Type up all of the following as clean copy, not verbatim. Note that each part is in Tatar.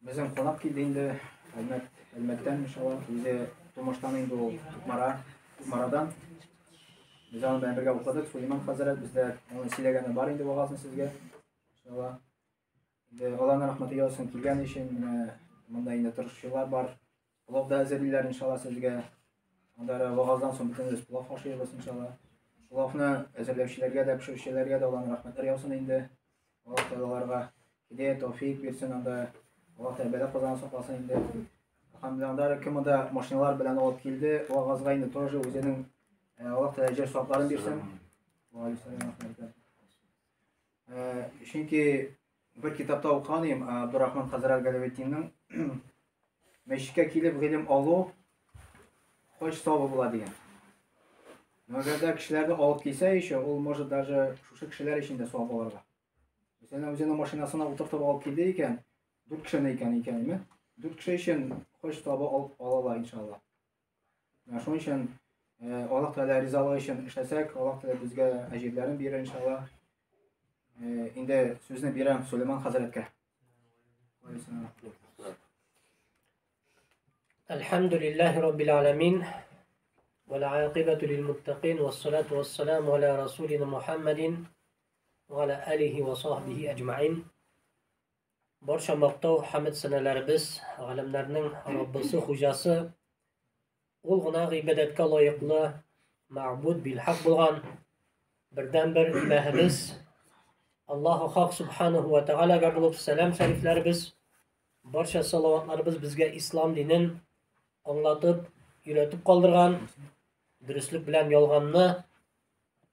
Безнең кунак килде инде Әлмәт, Әлмәттән иншалла. Үзе тумыштан инде ул Кукмара, Кукмарадан. Без аның белән бергә укыдык. Сулейман хәзрәт бездә аның сөйләгәне бар инде вагазын сезгә. Иншалла. Инде Алланың рәхмәте яусын килгән өчен менә монда инде тырышучылар бар. Плов да әзерлиләр иншалла сезгә. Аннары вагаздан соң бөтенебез плов ашыйбыз иншалла. Пловны әзерләүчеләргә дә, пешерүчеләргә дә Алланың рәхмәтләре яусын инде. Аллаһ Тәгалә аларга һидәят, тәүфик бирсен анда. Аллаһ Тәгалә бәла казаннан сакласын инде. Әлхәмдүлилләһ, анда кем анда машиналар белән алып килде, вагазга инде тоже үзенең Аллаһ Тәгалә әҗер савапларын бирсен. Чөнки бер китапта укыган идем, Абдурахман хәзрәт Галәветдиннең мәчеткә килеп гыйлем алу хаҗ савабы була дигән. Но әгәр дә кешеләрне алып килсә еще, ул может даже шушы кешеләр өчен дә савап алырга. Мәсәлән, үзенең машинасына утыртып алып килде икән, дүрт кешене икән икән, име? Дүрт кеше өчен хаҗ савабы алып ала ала, иншалла. Менә шуның өчен Аллаһ Тәгалә ризалыгы өчен эшләсәк, Аллаһ Тәгалә безгә әҗерләрен бирер, иншалла. Инде сүзне бирәм Сулейман хәзрәткә. الحمد لله رب العالمين والعاقبة للمتقين والصلاة والسلام على رسولنا محمد وعلى آله وصحبه أجمعين Барча мактау, хәмд сәнәләребез галәмнәрнең Раббысы, хуҗасы, ул гына гыйбадәткә лаеклы мәгъбуд билхак булган бердәнбер иләһебез Аллаһу Хак субханаху ва тәгаләгә булып сәлам шәрифләребез, барча салаватларыбыз безгә ислам динен аңлатып, өйрәтеп калдырган, дөреслек белән ялганны,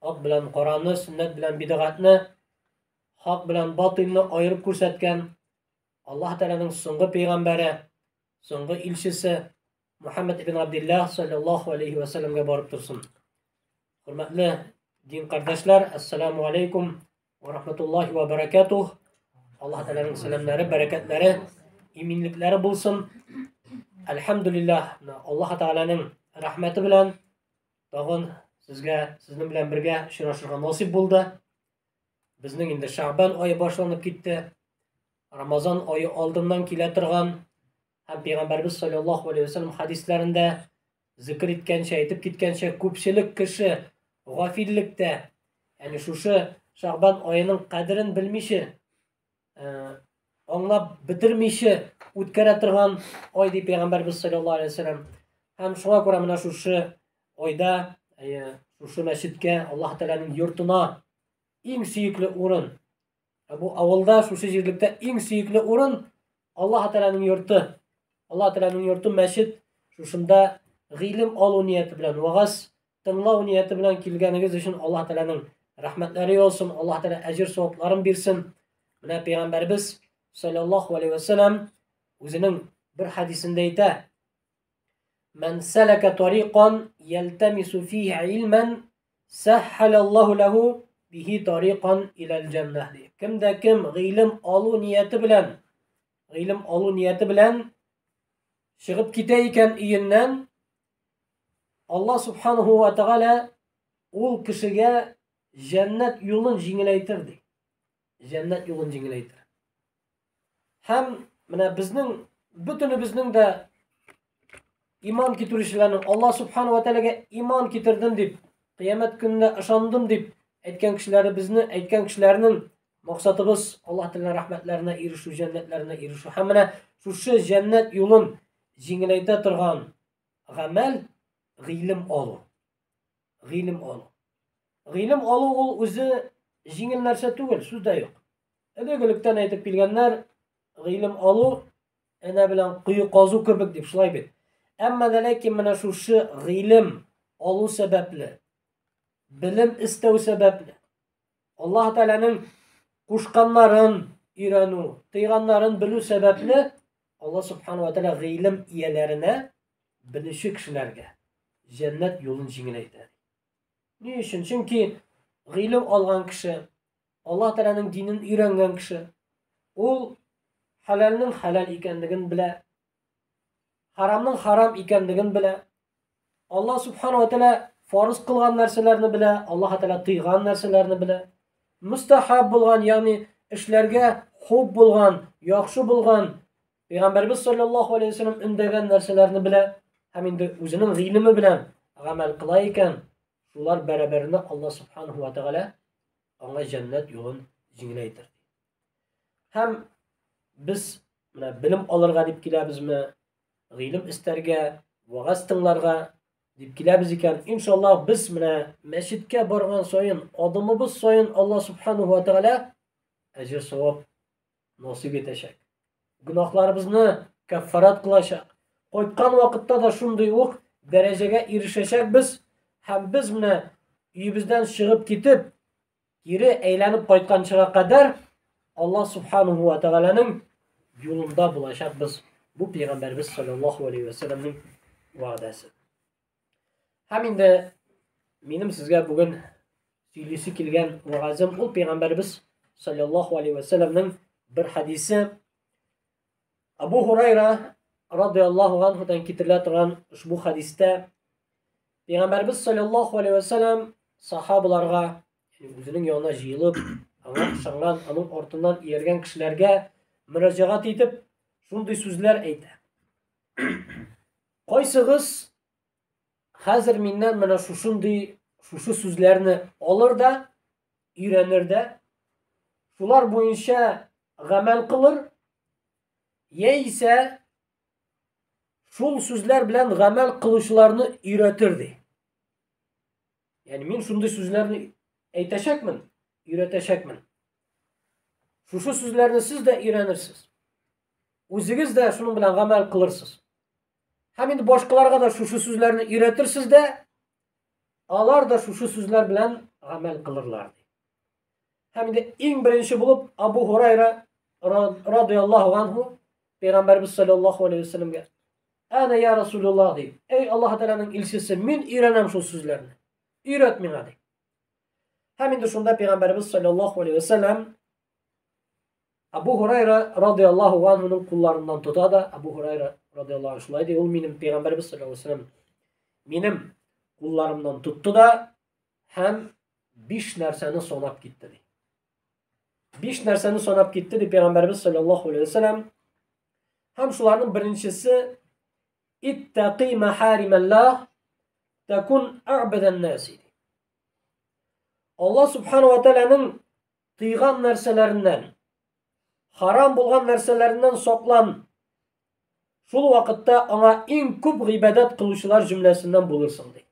ак белән караны, сөннәт белән бидгатьне хак белән батыйлны аерып күрсәткән Аллаһ Тәгаләнең соңгы пәйгамбәре, соңгы илчесе Мухаммад ибн Абдуллах саллаллаһу алейхи ва сәлләмгә барып торсын. Хөрмәтле дин кардәшләр, ассаламу алейкум ва рахматуллахи ва баракатух. Аллаһ Тәгаләнең сәламнәре, бәрәкәтләре, иминлекләре булсын. Әлхәмдүлилләһ, Аллаһ Тәгаләнең рәхмәте белән тагын сезгә, сезнең белән бергә очрашырга насыйп булды. Безнең инде Шәгъбан ае башланып китте. Рамазан ае алдыннан килә торган һәм Пәйгамбәрбез саллаллаһу алейһи вәсәлләм хадисләрендә зикр иткәнчә, әйтеп киткәнчә, күпчелек кеше гафиллектә, ягъни шушы Шәгъбан аеның кадерен белмичә, аңлап бетермичә үткәрә торган ай ди Пәйгамбәрбез саллаллаһу алейһи вәсәлләм. Һәм шуңа күрә менә шушы айда, шушы мәчеткә, Аллаһ Тәгаләнең йортына иң сөекле урын. Ә бу авылда, шушы җирлектә иң сөекле урын Аллаһ Тәгаләнең йорты. Аллаһ Тәгаләнең йорты мәчет. Шушында гыйлем алу нияте белән, вагаз тыңлау нияте белән килгәнегез өчен Аллаһ Тәгаләнең рәхмәтләре яусын, Аллаһ Тәгалә әҗер савапларын бирсен. Менә пәйгамбәрбез саллаллаһу алейһи вәсәләм үзенең бер хәдисендә әйтә: Мән сәләкә тариқан ялтамису фихи илмән сәһһәләллаһу ләһу бихи тариқан иләл җәннәһ ди. Кем дә кем гыйлем алу нияте белән, гыйлем алу нияте белән чыгып китә икән өеннән, Аллаһ субханаһу ва тәгалә ул кешегә җәннәт юлын җиңеләйтер ди. Җәннәт юлын җиңеләйтер. Һәм менә безнең бөтенебезнең дә иман китерүчеләрнең Аллаһ субхану ва тәгаләгә иман китердем дип, кыямәт көненә ышандым дип әйткән кешеләребезне, әйткән кешеләрнең максатыбыз Аллаһ Тәгаләнең рәхмәтләренә ирешү, җәннәтләренә ирешү. Һәм менә шушы җәннәт юлын җиңеләйтә торган гамәл гыйлем алу. Гыйлем алу. Гыйлем алу ул үзе җиңел нәрсә түгел, сүз дә юк. Элек-электән әйтеп килгәннәр, гыйлем алу энә белән кое казу кебек дип, шулай бит. Әмма дә ләкин менә шушы гыйлем алу сәбәпле, белем эстәү сәбәпле, Аллаһ Тәгаләнең кушканнарын өйрәнү, тыйганнарын белү сәбәпле, Аллаһ Субхану ва Тәгалә гыйлем ияләренә, белүче кешеләргә җәннәт юлын җиңеләйтә. Ни өчен? Чөнки гыйлем алган кеше, Аллаһ Тәгаләнең динен өйрәнгән кеше, ул хәләлнең хәләл икәнлеген белә, харамның харам икәнлеген белә. Аллаһ Субхану ва Тәгалә фарыз кылган нәрсәләрне белә, Аллаһ Тәгалә тыйган нәрсәләрне белә. Мустахаб булган, ягъни эшләргә хуп булган, яхшы булган Пәйгамбәрбез саллаллаһу алейһи ва сәлләм өндәгән нәрсәләрне белә һәм инде үзенең гыйлеме белән гамәл кыла икән, шулар бәрабәренә Аллаһ субханаһу ва тәгалә аңа җәннәт юлын җиңеләйтер. Һәм без менә белем алырга дип киләбезме, гыйлем эстәргә, вагаз тыңларга дип киләбез икән, иншаллаһ без менә мәчеткә барган саен, адымыбыз саен Аллаһ субханаһу ва тәгалә әҗер савап насыйп итәчәк. Гөнаһларыбызны кәффарат кылачак. Кайткан вакытта да шундый ук дәрәҗәгә ирешәчәкбез һәм без менә өебездән чыгып китеп, кире әйләнеп кайтканчыга кадәр Аллаһ субханаһу ва тәгаләнең юлында булачакбыз. Бу пәйгамбәрбез саллаллаһу алейһи ва сәлламнең вәгъдәсе. Һәм инде минем сезгә бүген сөйлисе килгән вәгазем ул пәйгамбәрбез саллаллаһу алейһи ва сәлламнең бер хадисе. Абу Хурайра радиаллаһу анһудан китерелә торган ошбу хадистә Пәйгамбәрбез саллаллаһу алейһи ва сәлләм сахабаларга, ягъни үзенең янына җыелып, аңа ышанган, аның артыннан ияргән кешеләргә мөрәҗәгать итеп, шундый сүзләр әйтә. Кайсыгыз хәзер миннән менә шушындый шушы сүзләрне алыр да, өйрәнер дә, шулар буенча гамәл кылыр, яисә шул сүзләр белән гамәл кылучыларны өйрәтер ди. Ягъни мин шундый сүзләрне әйтәчәкмен, өйрәтәчәкмен. Шушы сүзләрне сез дә өйрәнерсез. Үзегез дә шуның белән гамәл кылырсыз. Һәм инде башкаларга да шушы сүзләрне өйрәтерсез дә, алар да шушы сүзләр белән гамәл кылырлар. Һәм инде иң беренче булып Абу Хурайра радиаллаһу анһу Пәйгамбәрбез саллаллаһу алейһи вәсәлләмгә Әнә я Расулуллаһ ди. Эй Аллаһ Тәгаләнең илчесе, мин өйрәнәм шул сүзләрне. Өйрәт миңа ди. Һәм инде шунда Пәйгамбәрбез саллаллаһу алейһи вәсәлләм Абу Хурайра радиаллаһу анһуның кулларыннан тота да, Абу Хурайра радиаллаһу анһу шулай ди, ул минем Пәйгамбәрбез саллаллаһу алейһи вәсәлләм минем кулларымнан тотты да һәм биш нәрсәне санап китте ди. Биш нәрсәне санап китте ди Пәйгамбәрбез саллаллаһу алейһи вәсәлләм. Һәм шуларның беренчесе иттәки махарималлах такун а'бадан нас. Аллаһ субхану ва тааляның тыйган нәрсәләреннән, харам булган нәрсәләреннән саклан. Шул вакытта аңа иң күп гыйбадәт кылучылар җөмләсеннән булырсың ди.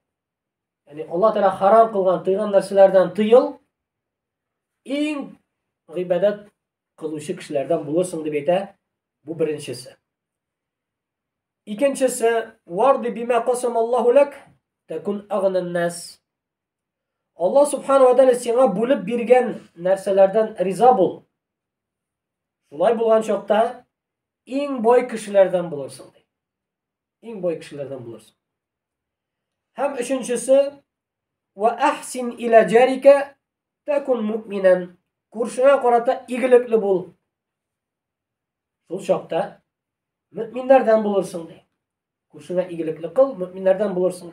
Ягъни Аллаһ Тәгалә харам кылган, тыйган нәрсәләрдән тыел, иң гыйбадәт кылучы кешеләрдән булырсың дип әйтә. Бу беренчесе. Икенчесе, варди бима касамаллаһу лак, такун агнан нас. Аллаһ субхану ва тааля сиңа бүлеп биргән нәрсәләрдән риза бул. Шулай булган чакта иң бай кешеләрдән булырсың ди. Иң бай кешеләрдән булырсың. Һәм өченчесе, ва ахсин ила жарика такун муъминан. Күршеңә карата игелекле бул. Шул чакта мөминнәрдән булырсың ди. Күршеңә игелекле кыл, мөминнәрдән булырсың.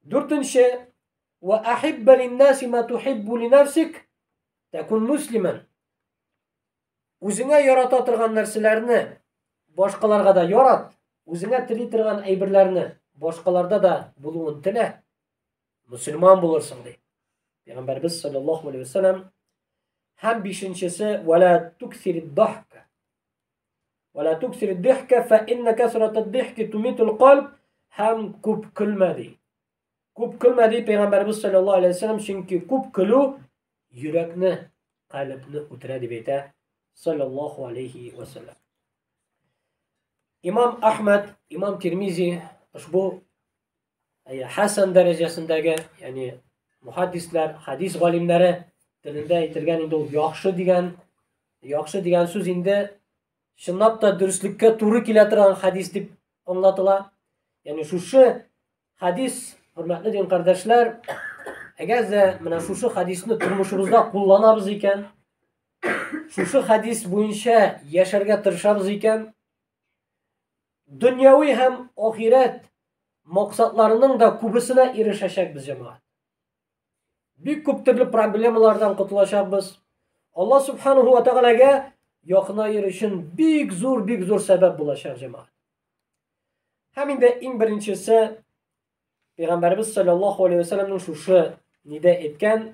Дүртенче, ва ахибба линнаси ма тухиббу ли нафсик такун муслиман. Үзеңә ярата торган нәрсәләрне башкаларга да ярат, үзеңә тели торган әйберләрне башкаларда да булуын телә, мөселман булырсың ди. Пәйгамбәрбез саллаллаһу алейһи вәсәлләм һәм бишенчесе вала туксирид дахка. Вала туксирид дихка фа инна касратад дихки тумитул калб һәм күп көлмә ди. Күп көлмә ди Пәйгамбәрбез саллаллаһу алейһи вәсәлләм, чөнки күп көлү йөрәкне, калебне үтерә дип әйтә саллаллаһу алейһи вәсәлләм. Имам Ахмад, Имам Тирмизи ошбу хасан дәрәҗәсендәге, ягъни мухаддислар, хадис галимнәре телендә әйтелгән инде ул яхшы дигән, яхшы дигән сүз инде чынлап та дөреслеккә туры килә торган хадис дип аңлатыла. Ягъни шушы хадис, хөрмәтле дин кардәшләр, әгәр дә менә шушы хадисне тормышыбызда кулланабыз икән, шушы хадис буенча яшәргә тырышабыз икән, дөньяви һәм ахирәт максатларының да күбесенә ирешәчәкбез, җәмәгать. Бик күп төрле проблемалардан котылачакбыз. Аллаһ субханаһу ва тәгаләгә якынаер өчен бик зур, бик зур сәбәп булачак, җәмәгать. Һәм инде иң беренчесе Пәйгамбәрбез саллаллаһу алейһи ва сәлламның шушы нидә әйткән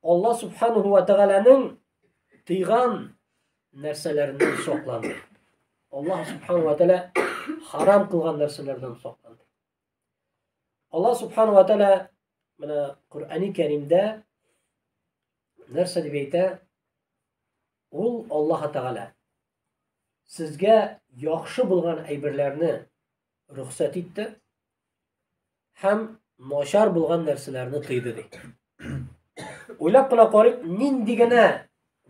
Алла субханаху ва тәгаләнең тыйган нәрсәләреннән сакланды. Аллаһ субханаху ва тәгалә харам кылган нәрсәләрдән сакланды. Аллаһ субханаху ва тәгалә менә Коръәни Кәримдә нәрсә дип әйтә? Ул Аллаһ Тәгалә сезгә яхшы булган әйберләрне рөхсәт итте һәм начар булган нәрсәләрне тыйды ди. Уйлап кына карыйк, нинди генә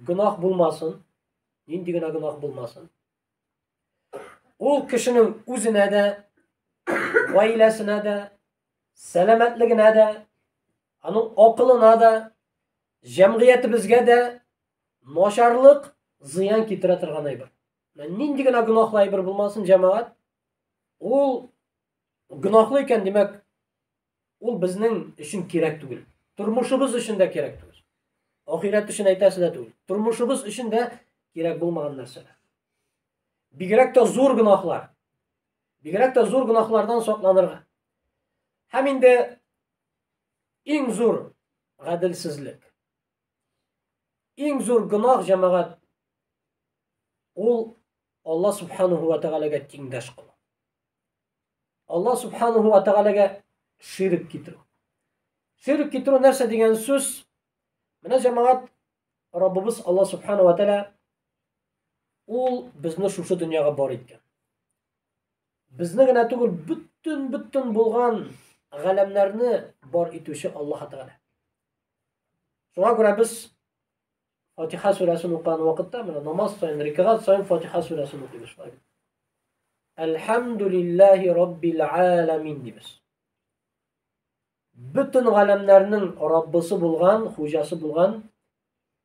гөнаһ булмасын, нинди генә гөнаһ булмасын. Ул кешенең үзенә дә, гаиләсенә дә, сәламәтлегенә дә, аның акылына да, җәмгыятебезгә дә начарлык, зыян китерә торган әйбер. Нинди генә гөнаһлы әйбер булмасын, җәмәгать, ул гөнаһлы икән, димәк, ул безнең өчен кирәк түгел. Тормышыбыз өчен дә кирәк түгел. Ахирәт өчен әйтәсе дә түгел. Тормышыбыз өчен дә кирәк булмаган нәрсәләр. Бигрәк тә зур гөнаһлар. Бигрәк тә зур гөнаһлардан сакланырга. Һәм инде иң зур гаделсезлек. Иң зур гөнаһ җәмәгать ул Алла субханаху ва тәгаләгә тиңдәш кылу. Алла субханаху ва тәгаләгә ширк китерү. Ширк китерү нәрсә дигән сүз? Менә җәмәгать Раббыбыз Алла субханаху ва тәгалә ул безне шушы дөньяга бар иткән. Безне генә түгел, бөтен-бөтен булган галәмнәрне бар итүче Аллаһ Тәгалә. Шуңа күрә без Фатиха сүрәсен укыган вакытта, менә намаз саен, рикагат саен Фатиха сүрәсен укыйбыз шулай бит. Әлхәмдүлилләһи раббил аламин дибез. Бөтен галәмнәрнең Раббысы булган, хуҗасы булган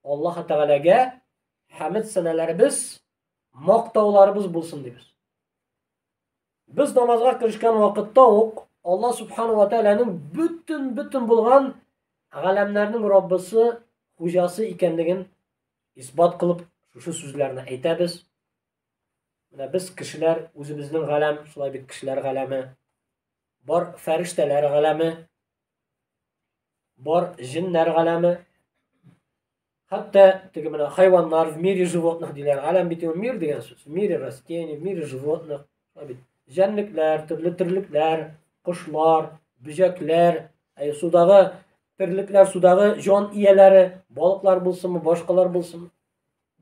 Аллаһ Тәгаләгә хәмд сәнәләребез, мактауларыбыз булсын дибез. Без намазга керешкән вакытта ук Алла субхану ва тәгаләнең бөтен-бөтен булган галәмнәрнең Раббысы, хуҗасы икәнлеген исбат кылып шушы сүзләрне әйтәбез. Менә без кешеләр үзебезнең галәм, шулай бит кешеләр галәме, бар фәрештәләр галәме, бар җеннәр галәме, Хәтта теге менә хайваннар в мире животных диләр. Галәм бит ул мир дигән сүз. В мире растений, в мире животных. Шулай бит. Җәнлекләр, төрле терлекләр, кошлар, бөҗәкләр, әй судагы терлекләр, судагы җан ияләре, балыклар булсынмы, башкалар булсынмы.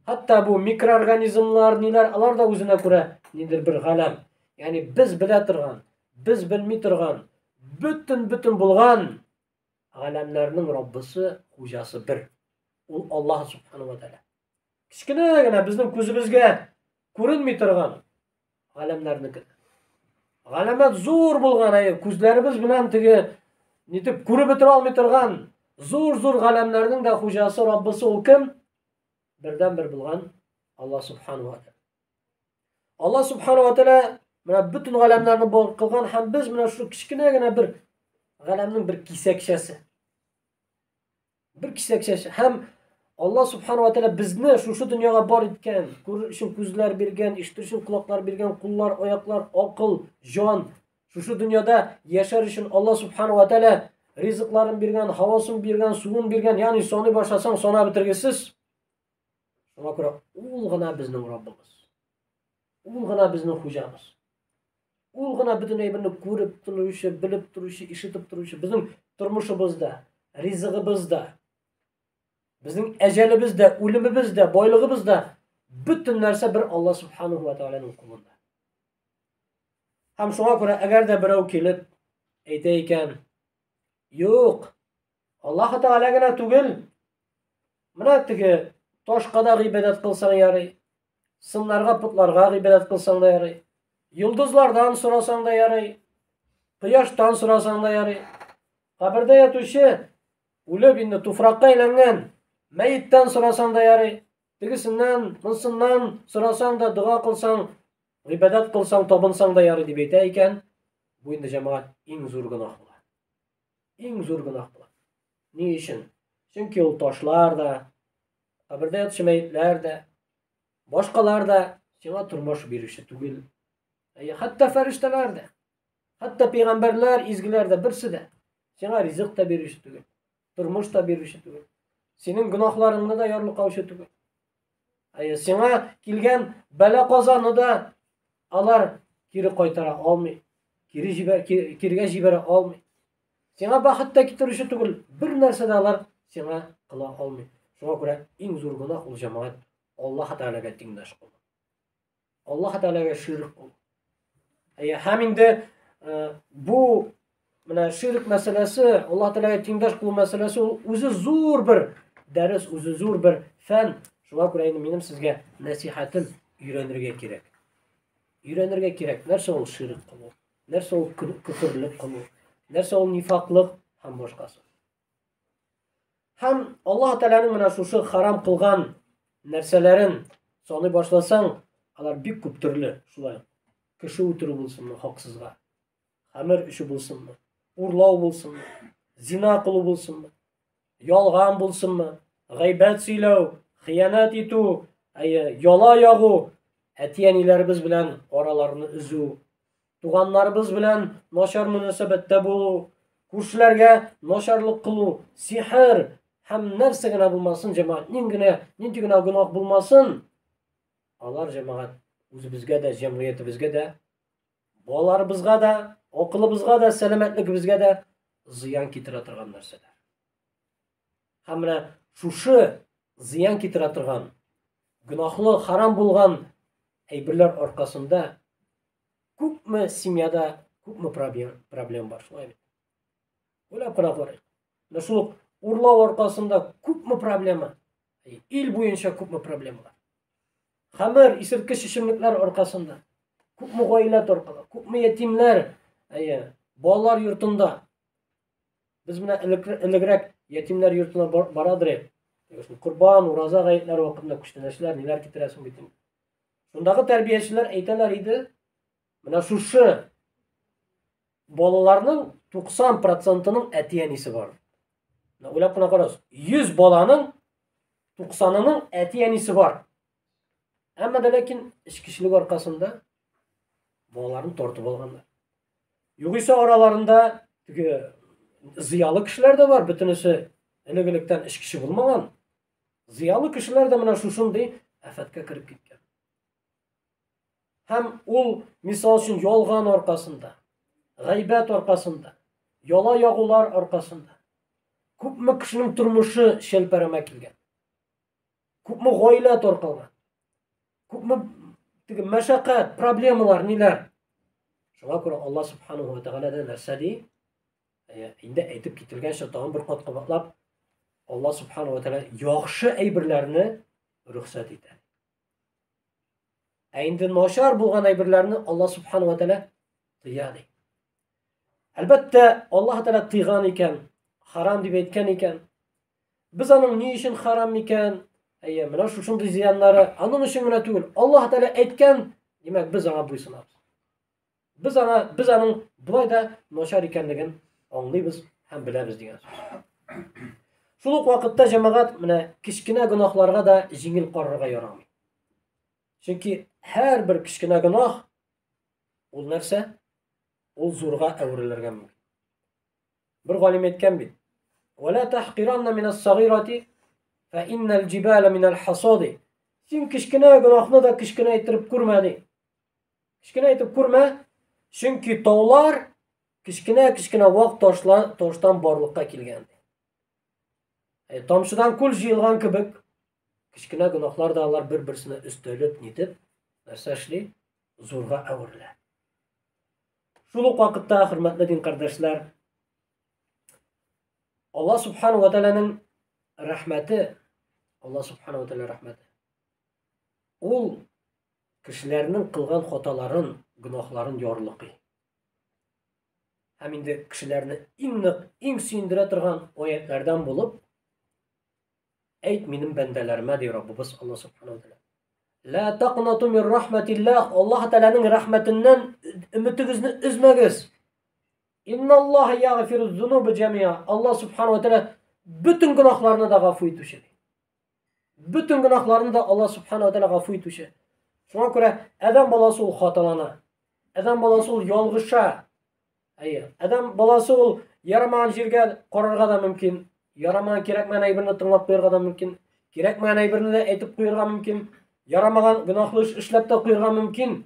Хәтта бу микроорганизмлар, ниләр, алар да үзенә күрә ниндидер бер галәм. Ягъни без белә торган, без белми торган, бөтен-бөтен булган Галәмнәрнең Раббысы, хуҗасы бер. Ул Аллаһ субхану ва тәгалә. Кечкенә генә безнең күзебезгә күренми торган галәмнәрнеке. Галәмәт зур булган, әйе, күзләребез белән теге нитеп күреп бетерә алмый торган зур-зур галәмнәрнең дә хуҗасы, Раббысы ул кем? Бердән-бер булган Аллаһ субхану ва тәгалә. Алла субхану ва тәгалә менә бөтен галәмнәрне бар кылган һәм без менә шул кечкенә генә бер галәмнең бер кисәкчәсе. Бер кисәкчәсе һәм Алла субхану ва тәгалә безне шушы дөньяга бар иткән, күрер өчен күзләр биргән, ишетер өчен колаклар биргән, куллар, аяклар, акыл, җан. Шушы дөньяда яшәр өчен Алла субхану ва тәгалә ризыкларын биргән, һавасын биргән, суын биргән, ягъни саный башласаң, санап бетергесез. Шуңа күрә ул гына безнең Раббыбыз. Ул гына безнең хуҗабыз. Ул гына бөтен әйберне күреп торучы, белеп торучы, ишетеп торучы, безнең тормышыбызда, ризыгыбызда, безнең әҗәлебез дә, үлемебез дә, байлыгыбыз да бөтен нәрсә бер Алла субханаһу ва тааляның кулында. Һәм шуңа күрә әгәр дә берәү килеп әйтә икән, юк, Аллаһ Тәгалә генә түгел, менә теге ташка да гыйбадәт кылсаң ярый, сыннарга, потларга гыйбадәт кылсаң да ярый, йолдызлардан сорасаң да ярый, кояштан сорасаң да ярый. Кабердә ятучы, үлеп инде туфракка әйләнгән мәеттән сорасаң да ярый, тегесеннән, монсыннан сорасаң да, дога кылсаң, гыйбадәт кылсаң, табынсаң да ярый дип әйтә икән, бу инде җәмәгать иң зур гөнаһ була. Иң зур гөнаһ була. Ни өчен? Чөнки ул ташлар да, кабердә ятучы мәетләр дә, Башкалар да сиңа тормыш бирүче түгел. Әйе, хәтта фәрештәләр дә, хәтта пәйгамбәрләр, изгеләр дә берсе дә сиңа ризык та бирүче түгел, тормыш та бирүче түгел. Синең гөнаһларыңны да ярлыкаучы түгел. Әйе, сиңа килгән бәла-казаны да алар кире кайтара алмый, кире җибәр, кирегә җибәрә алмый. Сиңа бәхет тә китерүче түгел, бер нәрсә дә алар сиңа кыла алмый. Шуңа күрә иң зур гөнаһ ул җәмәгать Аллаһ Тәгаләгә тиңдәш кылу. Аллаһ Тәгаләгә ширк кылу. Әйе, һәм инде бу менә ширк мәсьәләсе, Аллаһ Тәгаләгә тиңдәш кылу мәсьәләсе ул үзе зур бер дәрес, үзе зур бер фән. Шуңа күрә инде минем сезгә нәсихәтем өйрәнергә кирәк. Өйрәнергә кирәк. Нәрсә ул ширк кылу? Нәрсә ул көферлек кылу? Нәрсә ул нифаклык һәм башкасы. Һәм Аллаһ Тәгаләнең менә шушы харам кылган нәрсәләрен саный башласаң, алар бик күп төрле, шулай. Кеше үтерү булсынмы хаксызга, хәмер эчү булсынмы, урлау булсынмы, зина кылу булсынмы, ялган булсынмы, гайбәт сөйләү, хыянәт итү, әйе, яла ягу, әти-әниләребез белән араларны өзү, туганнарыбыз белән начар мөнәсәбәттә булу, күршеләргә начарлык кылу, сихер һәм нәрсә генә булмасын, җәмәгать, нинди генә, нинди генә гөнаһ булмасын, алар җәмәгать үзебезгә дә, җәмгыятебезгә дә, балаларыбызга да, акылыбызга да, сәламәтлегебезгә дә зыян китерә торган нәрсәләр. Һәм менә шушы зыян китерә торган, гөнаһлы, харам булган әйберләр аркасында күпме семьяда күпме проблем, проблем бар, шулай бит. Уйлап кына карыйк. Менә шул ук урлау аркасында күпме проблема, ил буенча күпме проблемалар. Хәмер, исерткеч эчемлекләр аркасында күпме гаилә таркала, күпме ятимнәр, әйе, балалар йортында. Без менә элегрәк ятимнәр йортына барадыр идек. Корбан, ураза гаетләре вакытында күчтәнәчләр, ниләр китерәсең бит инде. Шундагы тәрбиячеләр әйтәләр иде, менә шушы балаларның 90 процентының әти-әнисе бар. Менә уйлап кына карагыз, 100 баланың 90-ының әти-әнисе бар. Әмма дә ләкин эчкечелек аркасында балаларын тартып алганнар. Югыйсә араларында теге зыялы кешеләр дә бар, бөтенесе элек-электән эчкече булмаган. Зыялы кешеләр дә менә шушындый афәткә кереп киткән. Һәм ул, мисал өчен, ялган аркасында, гайбәт аркасында, яла ягулар аркасында күпме кешенең тормышы шәлпәрәмә килгән. Күпме гаилә таркалган. Күпме теге мәшәкать, проблемалар, ниләр. Шуңа күрә Алла субханаһу ва тәгалә дә нәрсә ди? Инде әйтеп кителгәнчә тагын бер кат кабатлап, Алла субханаһу ва тәгалә яхшы әйберләрне рөхсәт итә. Ә инде начар булган әйберләрне Алла субханаһу ва тәгалә тыя ди. Әлбәттә, Аллаһ Тәгалә тыйган икән, харам дип әйткән икән, без аның ни өчен харам икән, әйе, менә шушындый зыяннары, аның өчен генә түгел, Аллаһ Тәгалә әйткән, димәк, без аңа буйсынабыз. Без аңа, без аның болай да начар икәнлеген аңлыйбыз һәм беләбез дигән сүз. Шул ук вакытта җәмәгать менә кечкенә гөнаһларга да җиңел карарга ярамый. Чөнки һәрбер кечкенә гөнаһ ул нәрсә? Ул зурга әверелергә мөмкин. Бер галим әйткән бит: "Ва ла тахкиранна минас сагирати, фа иннал җибала минал хасади." Син кечкенә гөнаһны да кечкенә иттереп күрмә ди. Кечкенә итеп күрмә, чөнки таулар кечкенә-кечкенә вак ташлар, таштан барлыкка килгән. Ә тамчыдан күл җыелган кебек, кечкенә гөнаһлар да алар бер-берсенә өстәлеп, нитеп, нәрсә эшли? Зурга әверелә. Шул ук вакытта, хөрмәтле дин кардәшләр, Алла субхану ва тәгаләнең рәхмәте, Алла субхану ва тәгалә рәхмәте. Ул кешеләрнең кылган хаталарын, гөнаһларын ярлыкый. Һәм инде кешеләрне иң нык, иң сөендерә торган аятлардан булып, әйт минем бәндәләремә, ди Раббыбыз Алла субхану ва тәгалә. Ла тaqнату мин рахматиллах. Аллаһ Тәгаләнең рәхмәтеннән өметегезне өзмәгез. Инналлаһа ягъфиру зунуба җамиа. Аллаһ субхану ва тәгалә бөтен гөнаһларны да гафу итүче. Бөтен гөнаһларны да Аллаһ субхана ва тәгалә гафу итүче. Шуңа күрә адәм баласы ул хаталана. Адәм баласы ул ялгыша. Әйе, адәм баласы ул ярамаган җиргә карарга да мөмкин, ярамаган кирәкмәгән әйберне тыңлап куярга да мөмкин, кирәкмәгән әйберне дә әйтеп куярга мөмкин, ярамаган гөнаһлы эш эшләп тә куярга мөмкин.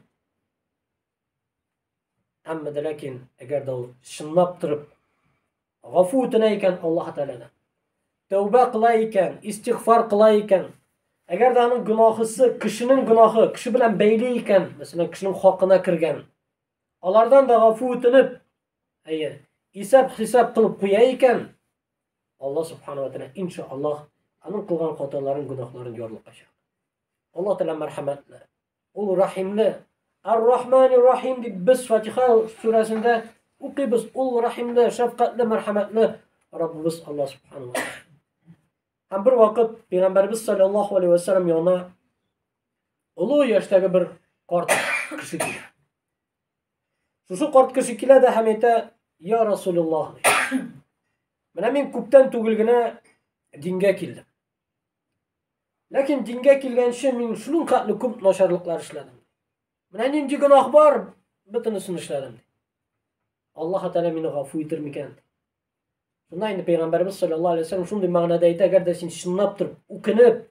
Әмма дә ләкин, әгәр дә ул чынлап торып гафу үтенә икән Аллаһ Тәгаләдән, тәүбә кыла икән, истигъфар кыла икән, әгәр дә аның гөнаһысы кешенең гөнаһы, кеше белән бәйле икән, мәсәлән, кешенең хакына кергән, алардан да гафу үтенеп, әйе, исәп-хисап кылып куя икән, Аллаһ субхана ва тәгалә иншаллаһ аның кылган хаталарын, гөнаһларын ярлыкачак. Аллаһ Тәгалә мәрхәмәтле, Ул рәхимле. Ар-Рахмани Рахим дип без Фатиха сүрәсендә укыйбыз. Ул рәхимле, шәфкатьле, мәрхәмәтле Раббыбыз Аллаһ субхану ва Һәм бер вакыт Пәйгамбәрбез саллаллаһу алейһи ва саллям янына олы яшьтәге бер карт кеше килә. Шушы карт кеше килә дә һәм әйтә: "Я Расулуллаһ, менә мин күптән түгел генә дингә килдем. Ләкин дингә килгәнче мин шуның хәтле күп начарлыклар эшләдем. Менә нинди гөнаһ бар, бөтенесен эшләдем. Аллаһ Тәгалә мине гафу итер микән? Шунда инде Пәйгамбәрбез саллаллаһу алейһи вәсәлләм шундый мәгънәдә әйтә, әгәр дә син чынлап торып үкенеп,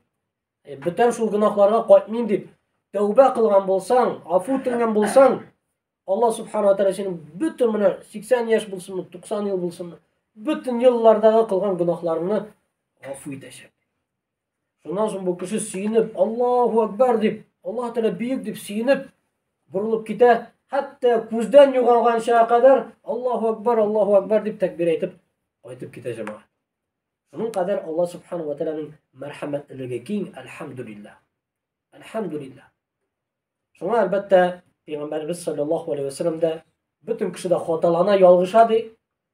э, бүтән шул гөнаһларга кайтмыйм дип тәүбә кылган булсаң, гафу үтенгән булсаң, Аллаһ субхана ва тәгалә синең бөтен менә 80 яшь булсынмы, 90 ел булсынмы, бөтен еллардагы кылган гөнаһларыңны гафу итәчәк. Шуннан соң бу кеше сөенеп, Аллаһу акбар дип, Аллаһ Тәгалә бөек дип сөенеп борылып китә, хәтта күздән югалганча кадәр Аллаһу акбар, Аллаһу акбар дип тәкбир әйтеп кайтып китә җәмәгать. Шуның кадәр Аллаһ субхана ва тәгаләнең мәрхәмәтлелеге киң, әлхәмдүлилләһ. Әлхәмдүлилләһ. Шуңа әлбәттә Пәйгамбәрбез саллаллаһу алейһи ва сәлләм дә бөтен кеше дә хаталана, ялгыша ди.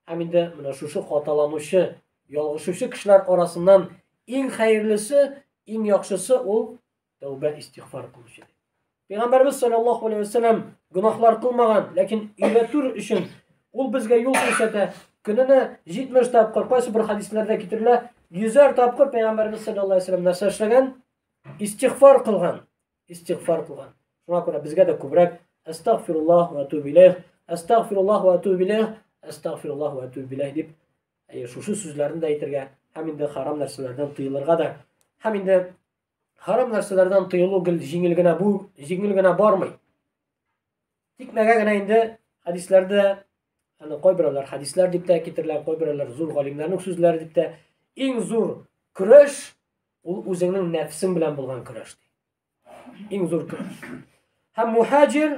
Һәм инде менә шушы хаталанучы, ялгышучы кешеләр арасыннан иң хәерлесе, иң яхшысы ул тәүбә истигъфар кылучы. Пәйгамбәрбез саллаллаһу алейһи ва сәлләм гөнаһлар кылмаган, ләкин өйрәтү өчен ул безгә юл күрсәтә. Көненә 70 тапкыр, кайсы бер хадисләрдә китерелә, 100 тапкыр Пәйгамбәрбез саллаллаһу алейһи ва сәлләм нәрсә эшләгән? Истигъфар кылган. Истигъфар кылган. Шуңа күрә безгә дә күбрәк әстәгъфируллаһ ва атубу иләйх, әстәгъфируллаһ ва атубу иләйх, әстәгъфируллаһ ва атубу иләйх дип шушы сүзләрне дә әйтергә һәм инде харам нәрсәләрдән тыелырга да һәм инде харам нәрсәләрдән тыелу гел җиңел генә бу җиңел генә бармый. Тикмәгә генә инде хәдисләрдә аны кайберәүләр хәдисләр дип тә китерелә, кайберәүләр зур галимнәрнең сүзләре дип тә иң зур көрәш ул үзеңнең нәфсең белән булган көрәш ди. Иң зур көрәш. Һәм мухаҗир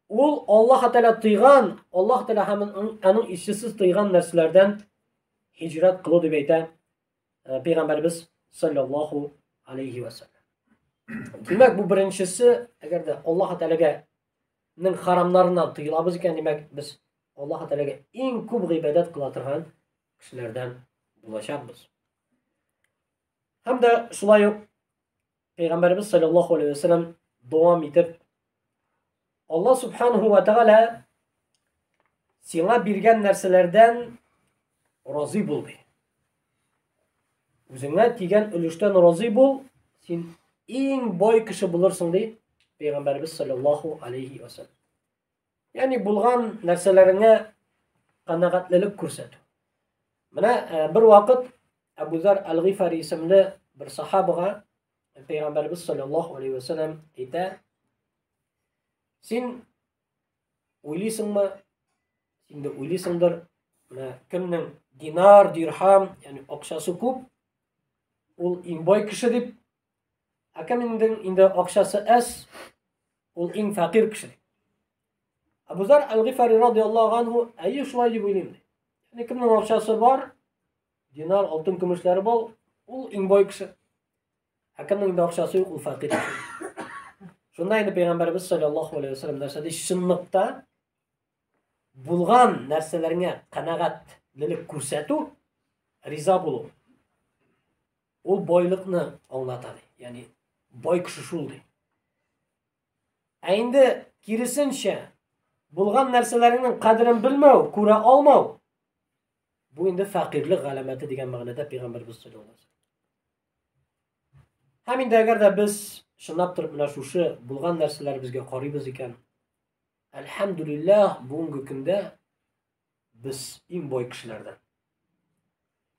ул Аллаһ Тәгалә тыйган, Аллаһ Тәгалә һәм аның илчесе тыйган нәрсәләрдән һиҗрәт кылу дип әйтә э, пәйгамбәрбез саллаллаһу алейхи ва саллям. Димәк, бу беренчесе, әгәр дә Аллаһ Тәгаләгә нең харамнарыннан тыелабыз икән, димәк, без Аллаһ Тәгаләгә иң күп гыйбадәт кыла торган кешеләрдән булачакбыз. Һәм дә шулай ук Пәйгамбәребез саллаллаху алейхи ва саллям дәвам итеп Аллаһ субханаху ва тааля сиңа биргән нәрсәләрдән разый бул ди. Үзеңә тигән өлештән разый бул, син иң бай кеше булырсың ди Пәйгамбәребез саллаллаху алейхи ва саллям. Ягъни булган нәрсәләреңә канәгатьлелек күрсәтү. Менә э, бер вакыт Әбу Зар Әл-Гыйфари исемле бер сахабага Пәйгамбәрбез саллаллаһу алейхи ва саллям әйтә: Син уйлыйсыңмы? Син дә уйлыйсыңдыр, менә кемнең динар, дирхам, ягъни акчасы күп, ул иң бай кеше дип, ә кемнең инде акчасы әз, ул иң фәкыйрь кеше. Әбу Зар Әл-Гыйфари радияллаһу анһу, әйе, шулай дип уйлыйм ди. Ягъни кемнең акчасы бар, динар, алтын көмешләре бар, ул иң бай кеше. Ә кемнең инде акчасы юк, ул фәкыйрь кеше. Шунда инде пәйгамбәребез саллаллаһу алейһи ва саллям нәрсә ди? Чынлыкта булган нәрсәләреңә канәгатьлелек күрсәтү, риза булу. Ул байлыкны аңлата ди. Ягъни бай кеше шул ди. Ә инде киресенчә, булган нәрсәләреңнең кадерен белмәү, күрә алмау, бу инде фәкыйрьлек галәмәте дигән мәгънәдә пәйгамбәрбез саллаллаһу алейһи. Һәм инде әгәр дә без чынлап торып менә шушы булган нәрсәләребезгә карыйбыз икән, әлхәмдүлилләһ, бүгенге көндә без иң бай кешеләрдән.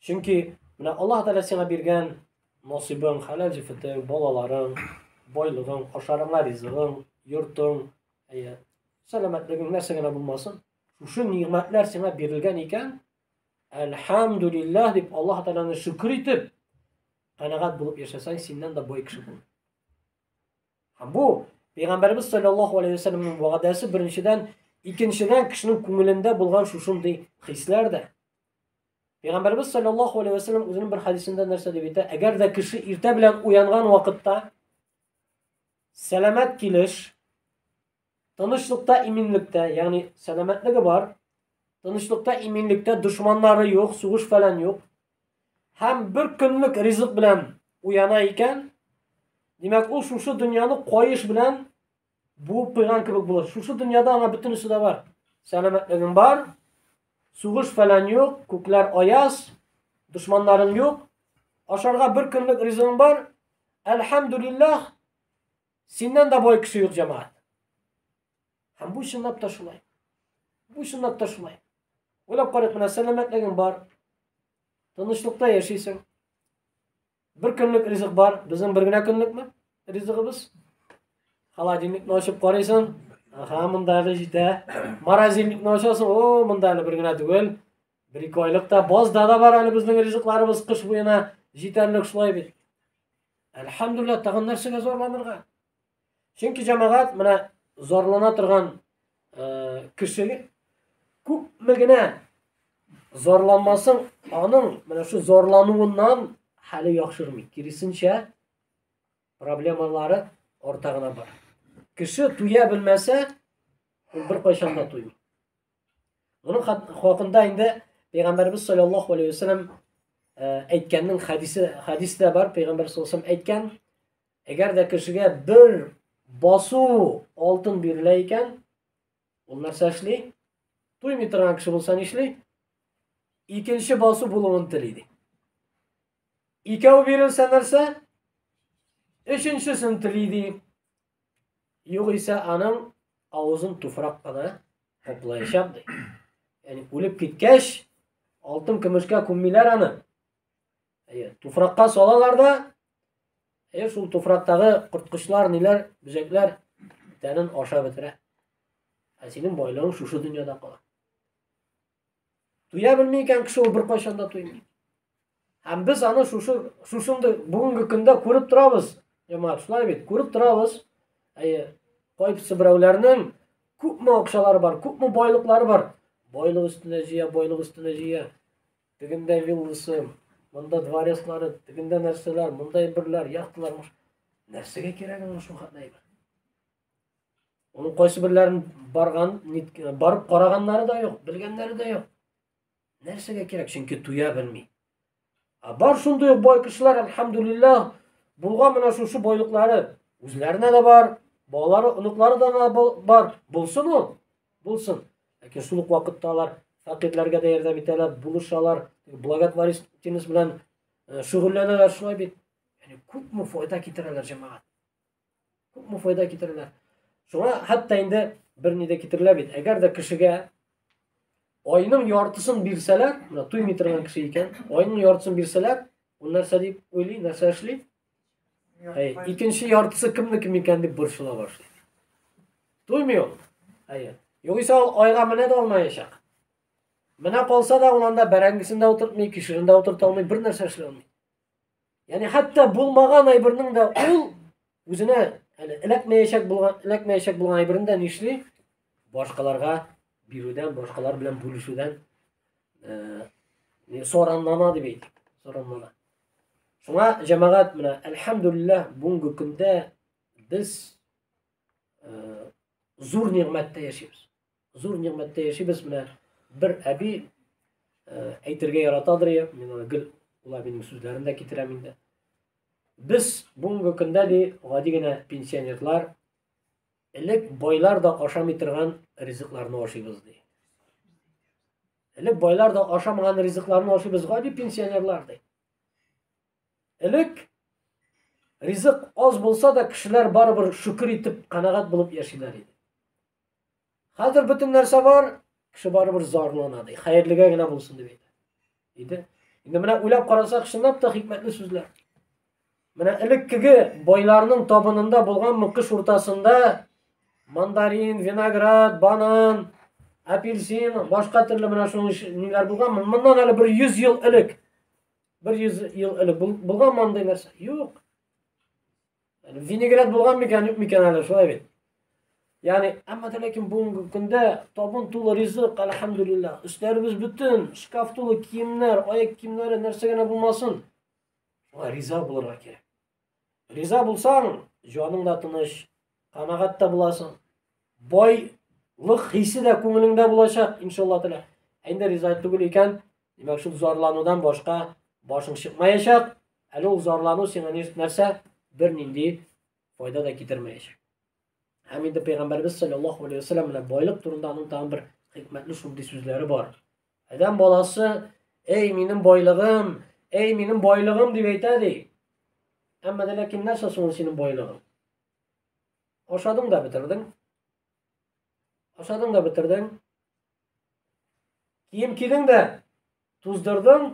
Чөнки менә Аллаһ Тәгалә сиңа биргән насыйбың, хәләл җефетең, балаларың, байлыгың, ашарыңа ризыгың, йортың, әйе, сәламәтлегең нәрсә генә булмасын, шушы нигъмәтләр сиңа бирелгән икән, әлхәмдүлилләһ дип Аллаһ Тәгаләне шөкер итеп, канәгать булып яшәсәң, синнән дә бай кеше булмый. Һәм бу Пәйгамбәрбез саллаллаһу алейһи ва сәлләмнең вәгъдәсе беренчедән, икенчедән кешенең күңелендә булган шушындый хисләр дә. Пәйгамбәрбез саллаллаһу алейһи ва сәлләм үзенең бер хәдисендә нәрсә дип әйтә? Әгәр дә кеше иртә белән уянган вакытта сәламәт килеш, тынычлыкта, иминлектә, ягъни сәламәтлеге бар, тынычлыкта, иминлектә, дошманнары юк, сугыш фәлән юк, һәм бер көнлек ризык белән уяна икән, димәк, ул шушы дөньяны каеш белән буып куйган кебек була. Шушы дөньяда аңа бөтенесе дә бар. Сәламәтлегең бар, сугыш фәлән юк, күкләр аяз, дошманнарың юк, ашарга бер көнлек ризыгың бар. Әлхәмдүлилләһ, Синнән дә бай кеше юк, җәмәгать. Һәм бу чынлап та шулай. Бу чынлап та шулай. Уйлап карыйк, менә сәламәтлегең бар. Тынычлыкта яшисең. Бер көнлек ризык бар. Безнең бер генә көнлекме ризыгыбыз? Холодильникны ачып карыйсың. Аха, монда әле җитә. Морозильникны ачасың, о, монда әле бер генә түгел. Бер-ике айлык та базда да бар әле безнең ризыкларыбыз кыш буена җитәрлек шулай бит. Әлхәмдүлилләһ, тагын нәрсәгә зарланырга? Чөнки җәмәгать менә зарлана торган э, кеше күпме генә зарланмасын, аның менә шу зарлануыннан хәле яхшырмый. Киресенчә, проблемалары арта гына бара. Кеше туя белмәсә, ул беркайчан да туймый. Моның хакында инде Пәйгамбәрбез саллаллаһу алейһи ва сәлләм э, әйткәннең хәдисе хәдис дә бар. Пәйгамбәр саллаллаһу алейһи әйткән, әгәр дә кешегә бер басу алтын бирелә икән, ул нәрсә эшли? Туймый торган кеше булса нишли? Икенче басу булуын тели ди. Икәү бирелсә нәрсә? Өченчесен тели ди. Югыйсә аның авызын туфрак кына каплаячак ди. Ягъни үлеп киткәч, алтын көмешкә күммиләр аны. Әйе, туфракка салалар да, әйе, шул туфрактагы корткычлар, ниләр, бөҗәкләр тәнен аша бетерә. Ә синең байлыгың шушы дөньяда кала. Туя белми икән кеше ул беркайчан да туймый. Һәм без аны шушы шушындый бүгенге көндә күреп торабыз. Җәмәгать, шулай бит, күреп торабыз. Әйе, кайсы берәүләрнең күпме акчалары бар, күпме байлыклары бар. Байлык өстенә җыя, байлык өстенә җыя. Тегендә вилласы, монда дворецлары, тегендә нәрсәләр, монда әйберләр, яхталар. Нәрсәгә кирәк аңа шул хәтле әйбер? Оның кайсы берләрен барган, барып караганнары да юк, белгәннәре дә юк. Нәрсәгә кирәк? Чөнки туя белми. Ә бар шундый ук бай кешеләр, әлхәмдүлилләһ, булган менә шушы байлыклары үзләренә дә бар, балалары, оныклары да бар. Булсын ул, булсын. Ләкин шул ук вакытта алар фәкыйрьләргә дә ярдәм итәләр, булышалар, благотворительность белән э, шөгыльләнәләр шулай бит. Ягъни күпме файда китерәләр җәмәгать. Күпме файда китерәләр. Шуңа хәтта инде бер ни дә китерелә бит. Әгәр дә кешегә айның яртысын бирсәләр, менә туймый торган кеше икән, айның яртысын бирсәләр, ул нәрсә дип уйлый, нәрсә эшли? Әй, икенче яртысы кемнеке микән дип борчыла башлый. Туймый ул. Әйе. Югыйсә ул айга менә дә алмаячак. Менә калса да ул анда бәрәңгесен дә утыртмый, кишерен дә утырта алмый, бер нәрсә эшли алмый. Ягъни хәтта булмаган әйбернең дә ул үзенә әле эләкмәячәк булган, эләкмәячәк булган әйберен дә нишли? Башкаларга бирүдән, башкалар белән бүлешүдән э, соранлана дип әйтик. Соранлана. Шуңа җәмәгать менә әлхәмдүлилләһ бүгенге көндә без э, зур нигъмәттә яшибез. Зур нигъмәттә яшибез. Менә бер әби э, әйтергә яратадыр я, мин аны гел ул әбинең сүзләрен дә китерәм инде. Без бүгенге көндә ди гади генә пенсионерлар элек байлар да ашамый торган ризыкларны ашыйбыз ди. Элек байлар да ашамаган ризыкларны ашыйбыз гади пенсионерлар ди. Элек Ризык аз булса да, кешеләр барыбер шөкер итеп, канәгать булып яшиләр иде. Хәзер бөтен нәрсә бар, кеше барыбер зарлана ди. Хәерлегә генә булсын дип әйтә. Иде. Инде менә уйлап карасак, чынлап та хикмәтле сүзләр. Менә элеккеге байларның табынында булган кыш уртасында мандарин, виноград, банан, апельсин, башка төрле менә шуның ниләр булган. Моннан әле бер 100 ел элек. Бер 100 ел элек булган мондый нәрсә? Юк. Винегрет булган микән, юк микән әле, шулай бит. Ягъни, әмма дә ләкин бүгенге көндә табын тулы ризык, әлхәмдүлилләһ, өсләребез бөтен, шкаф тулы киемнәр, аяк киемнәре, нәрсә генә булмасын. Шуңа риза булырга кирәк. Риза булсаң, җаның да тыныч, канәгать тә буласың. Байлык хисе дә күңелеңдә булачак, иншалла тәгалә. Ә инде риза түгел икән, димәк, шул зарланудан башка башың чыкмаячак. Әле ул зарлану сиңа нәрсә? Бернинди файда да китермәячәк. Һәм инде Пәйгамбәрбез саллаллаһу алейһи ва сәлләм белән байлык турында аның тагын бер хикмәтле шундый сүзләре бар. Адәм баласы, эй, минем байлыгым, эй, минем байлыгым дип әйтә ди. Әмма дә ләкин нәрсә соң ул синең байлыгың? Ашадың да бетердең. Ашадың да бетердең. Кием кидең дә туздырдың.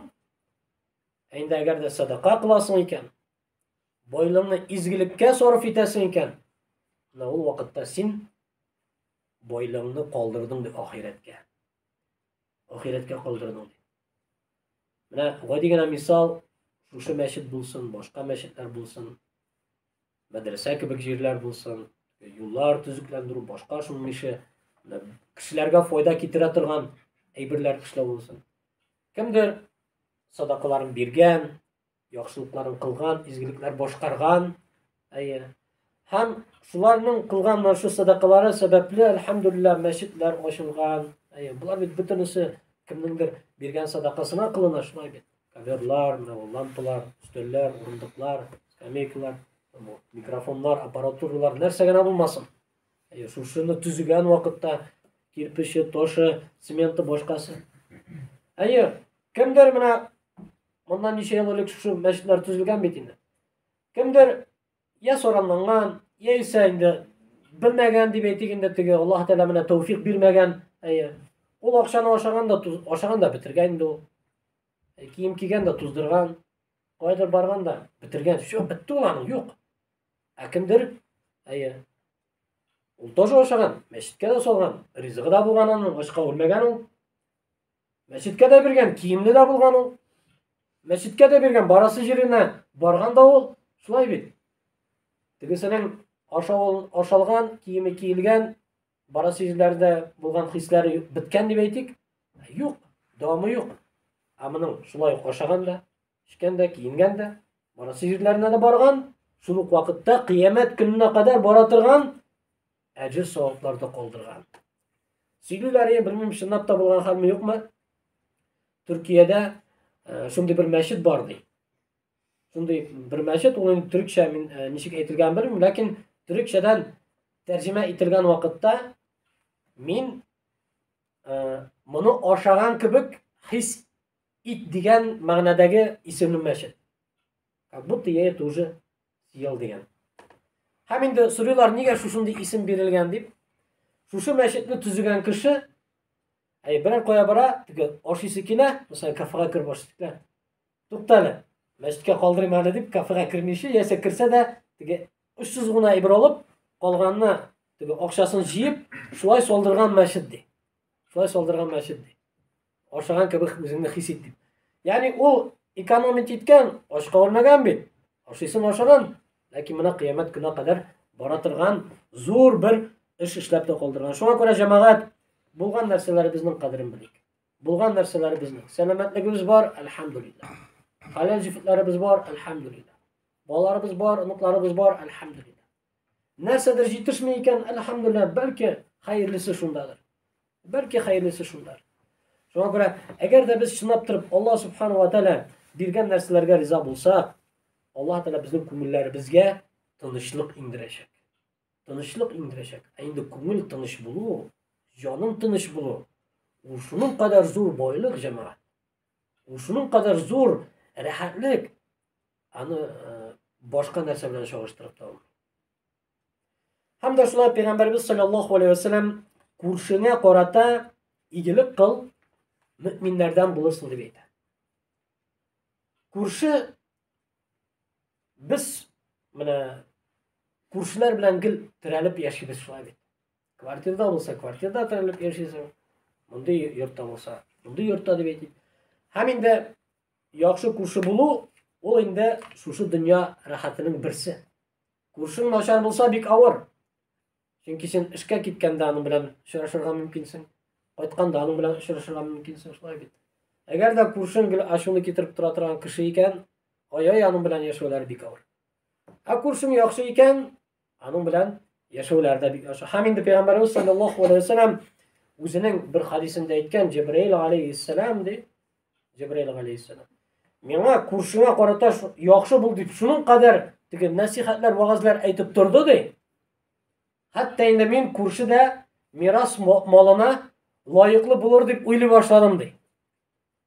Ә инде әгәр дә садака кыласың икән, байлыгыңны изгелеккә сарыф итәсең икән, менә ул вакытта син байлыгыңны калдырдың ди ахирәткә. Ахирәткә калдырдың ди. Менә гади генә мисал, шушы мәчет булсын, башка мәчетләр булсын, мәдрәсә кебек җирләр булсын, юллар төзекләндерү, башка шуның ише кешеләргә файда китерә торган әйберләр эшләү булсын. Кемдер садакаларын биргән, яхшылыкларын кылган, изгелекләр башкарган. Әйе. Һәм шуларның кылган менә шу садакалары сәбәпле, әлхәмдүлилләһ, мәчетләр ачылган. Әйе, болар бит бөтенесе кемнеңдер биргән садакасына кылына, шулай бит. Коверлар, менә ул лампалар, өстәлләр, урындыклар, скамейкалар, микрофоннар, аппаратуралар, нәрсә генә булмасын. Әйе, шушыны төзегән вакытта кирпече, ташы, цементы, башкасы. Әйе, кемдер менә моннан ничә ел элек шушы мәчетләр төзелгән бит инде. Кемдер я соранланган, яисә инде белмәгән дип әйтик инде теге Аллаһ Тәгалә менә тәүфик бирмәгән. Әйе. Ул акчаны ашаган да, ашаган да бетергән инде ул. Кием кигән дә туздырган. Кайдыр барган да бетергән. Все, бетте ул аның, юк. Ә кемдер, әйе, ул тоже ашаган, мәчеткә дә салган, ризыгы да булган аның, ачка үлмәгән ул. Мәчеткә дә биргән, киемле дә булган ул. Мәчеткә дә биргән, барасы җиренә барган да ул. Шулай бит. Тегесенең ашавын ашалган, киеме киелгән, барасы җирләрдә булган хисләре беткән дип әйтик. Юк, дәвамы юк. Ә моның шулай ук ашаган да, эчкән дә, киенгән дә, барасы җирләренә дә барган, шул ук вакытта кыямәт көненә кадәр бара торган әҗер саваплар да калдырган. Сөйлиләр, белмим, чынлап та булган хәлме юкмы? Төркиядә э, шундый бер мәчет бар ди. Шундый бер мәчет, ул инде төрекчә мин э, ничек әйтелгән белмим, ләкин төрекчәдән тәрҗемә ителгән вакытта мин э, моны ашаган кебек хис ит дигән мәгънәдәге исемле мәчет. Как будто я это уже съел дигән. Һәм инде сорыйлар, нигә шушындый исем бирелгән дип. Шушы мәчетне төзегән кеше, әй, берәр кая бара, теге ашыйсы килә, мәсәлән, кафега кереп ашыйсы килә. Тукта әле, мәчеткә калдырыйм әле дип, кафега кермичә, яисә керсә дә, теге очсыз гына әйбер алып, калганны теге акчасын җыеп, шулай салдырган мәчет ди. Шулай салдырган мәчет ди. Ашаган кебек үзеңне хис ит дип. Ягъни ул экономить иткән, ачка үлмәгән бит. Ашыйсын ашаган, ләкин менә кыямәт көненә кадәр бара торган зур бер эш эшләп тә калдырган. Шуңа күрә җәмәгать булган нәрсәләребезнең кадерен белик. Булган нәрсәләребезнең. Сәламәтлегебез бар, әлхәмдүлилләһ. Хәләл җефетләребез бар, әлхәмдүлилләһ. Балаларыбыз бар, оныкларыбыз бар, әлхәмдүлилләһ. Нәрсәдер җитешми икән, әлхәмдүлилләһ, бәлки хәерлесе шундадыр. Бәлки хәерлесе шундадыр. Шуңа күрә, әгәр дә без чынлап торып Аллаһ субхану ва тааля биргән нәрсәләргә риза булсак, Аллаһ Тәгалә безнең күңелләребезгә тынычлык иңдерәчәк. Тынычлык иңдерәчәк. Ә инде күңел тыныч булу, җаның тыныч булу, ул шуның кадәр зур байлык, җәмәгать. Ул шуның кадәр зур рәхәтлек. Аны э, башка нәрсә белән чагыштырып та булмый. Һәм дә шулай пәйгамбәрбез саллаллаһу алейһи ва сәлләм күршеңә карата игелек кыл, мөэминнәрдән булырсың дип әйтә. Күрше без менә күршеләр белән гел терәлеп яшибез шулай бит. Квартирда булса, квартирда терәлеп яшисең. Мондый йортта булса, мондый йортта дип әйтик. Һәм инде яхшы күрше булу ул инде шушы дөнья рәхәтенең берсе. Күршең начар булса, бик авыр. Чөнки син эшкә киткәндә аның белән очрашырга мөмкинсең. Кайтканда аның белән очрашырга мөмкинсең, шулай бит. Әгәр дә күршең гел ачуны китереп тора торган кеше икән, ай-ай аның белән яшәүләр бик авыр. Ә күршең яхшы икән, аның белән яшәүләр дә бик яхшы. Һәм инде Пәйгамбәребез саллаллаһу алейһи ва сәлләм үзенең бер хадисендә әйткән, Җибраил алейһиссәлам ди, Җибраил алейһиссәлам. Миңа күршеңә карата яхшы бул дип шуның кадәр теге нәсихәтләр, вәгазьләр әйтеп торды ди. Хәтта инде мин күрше дә мирас малына лаеклы булыр дип уйлый башладым ди.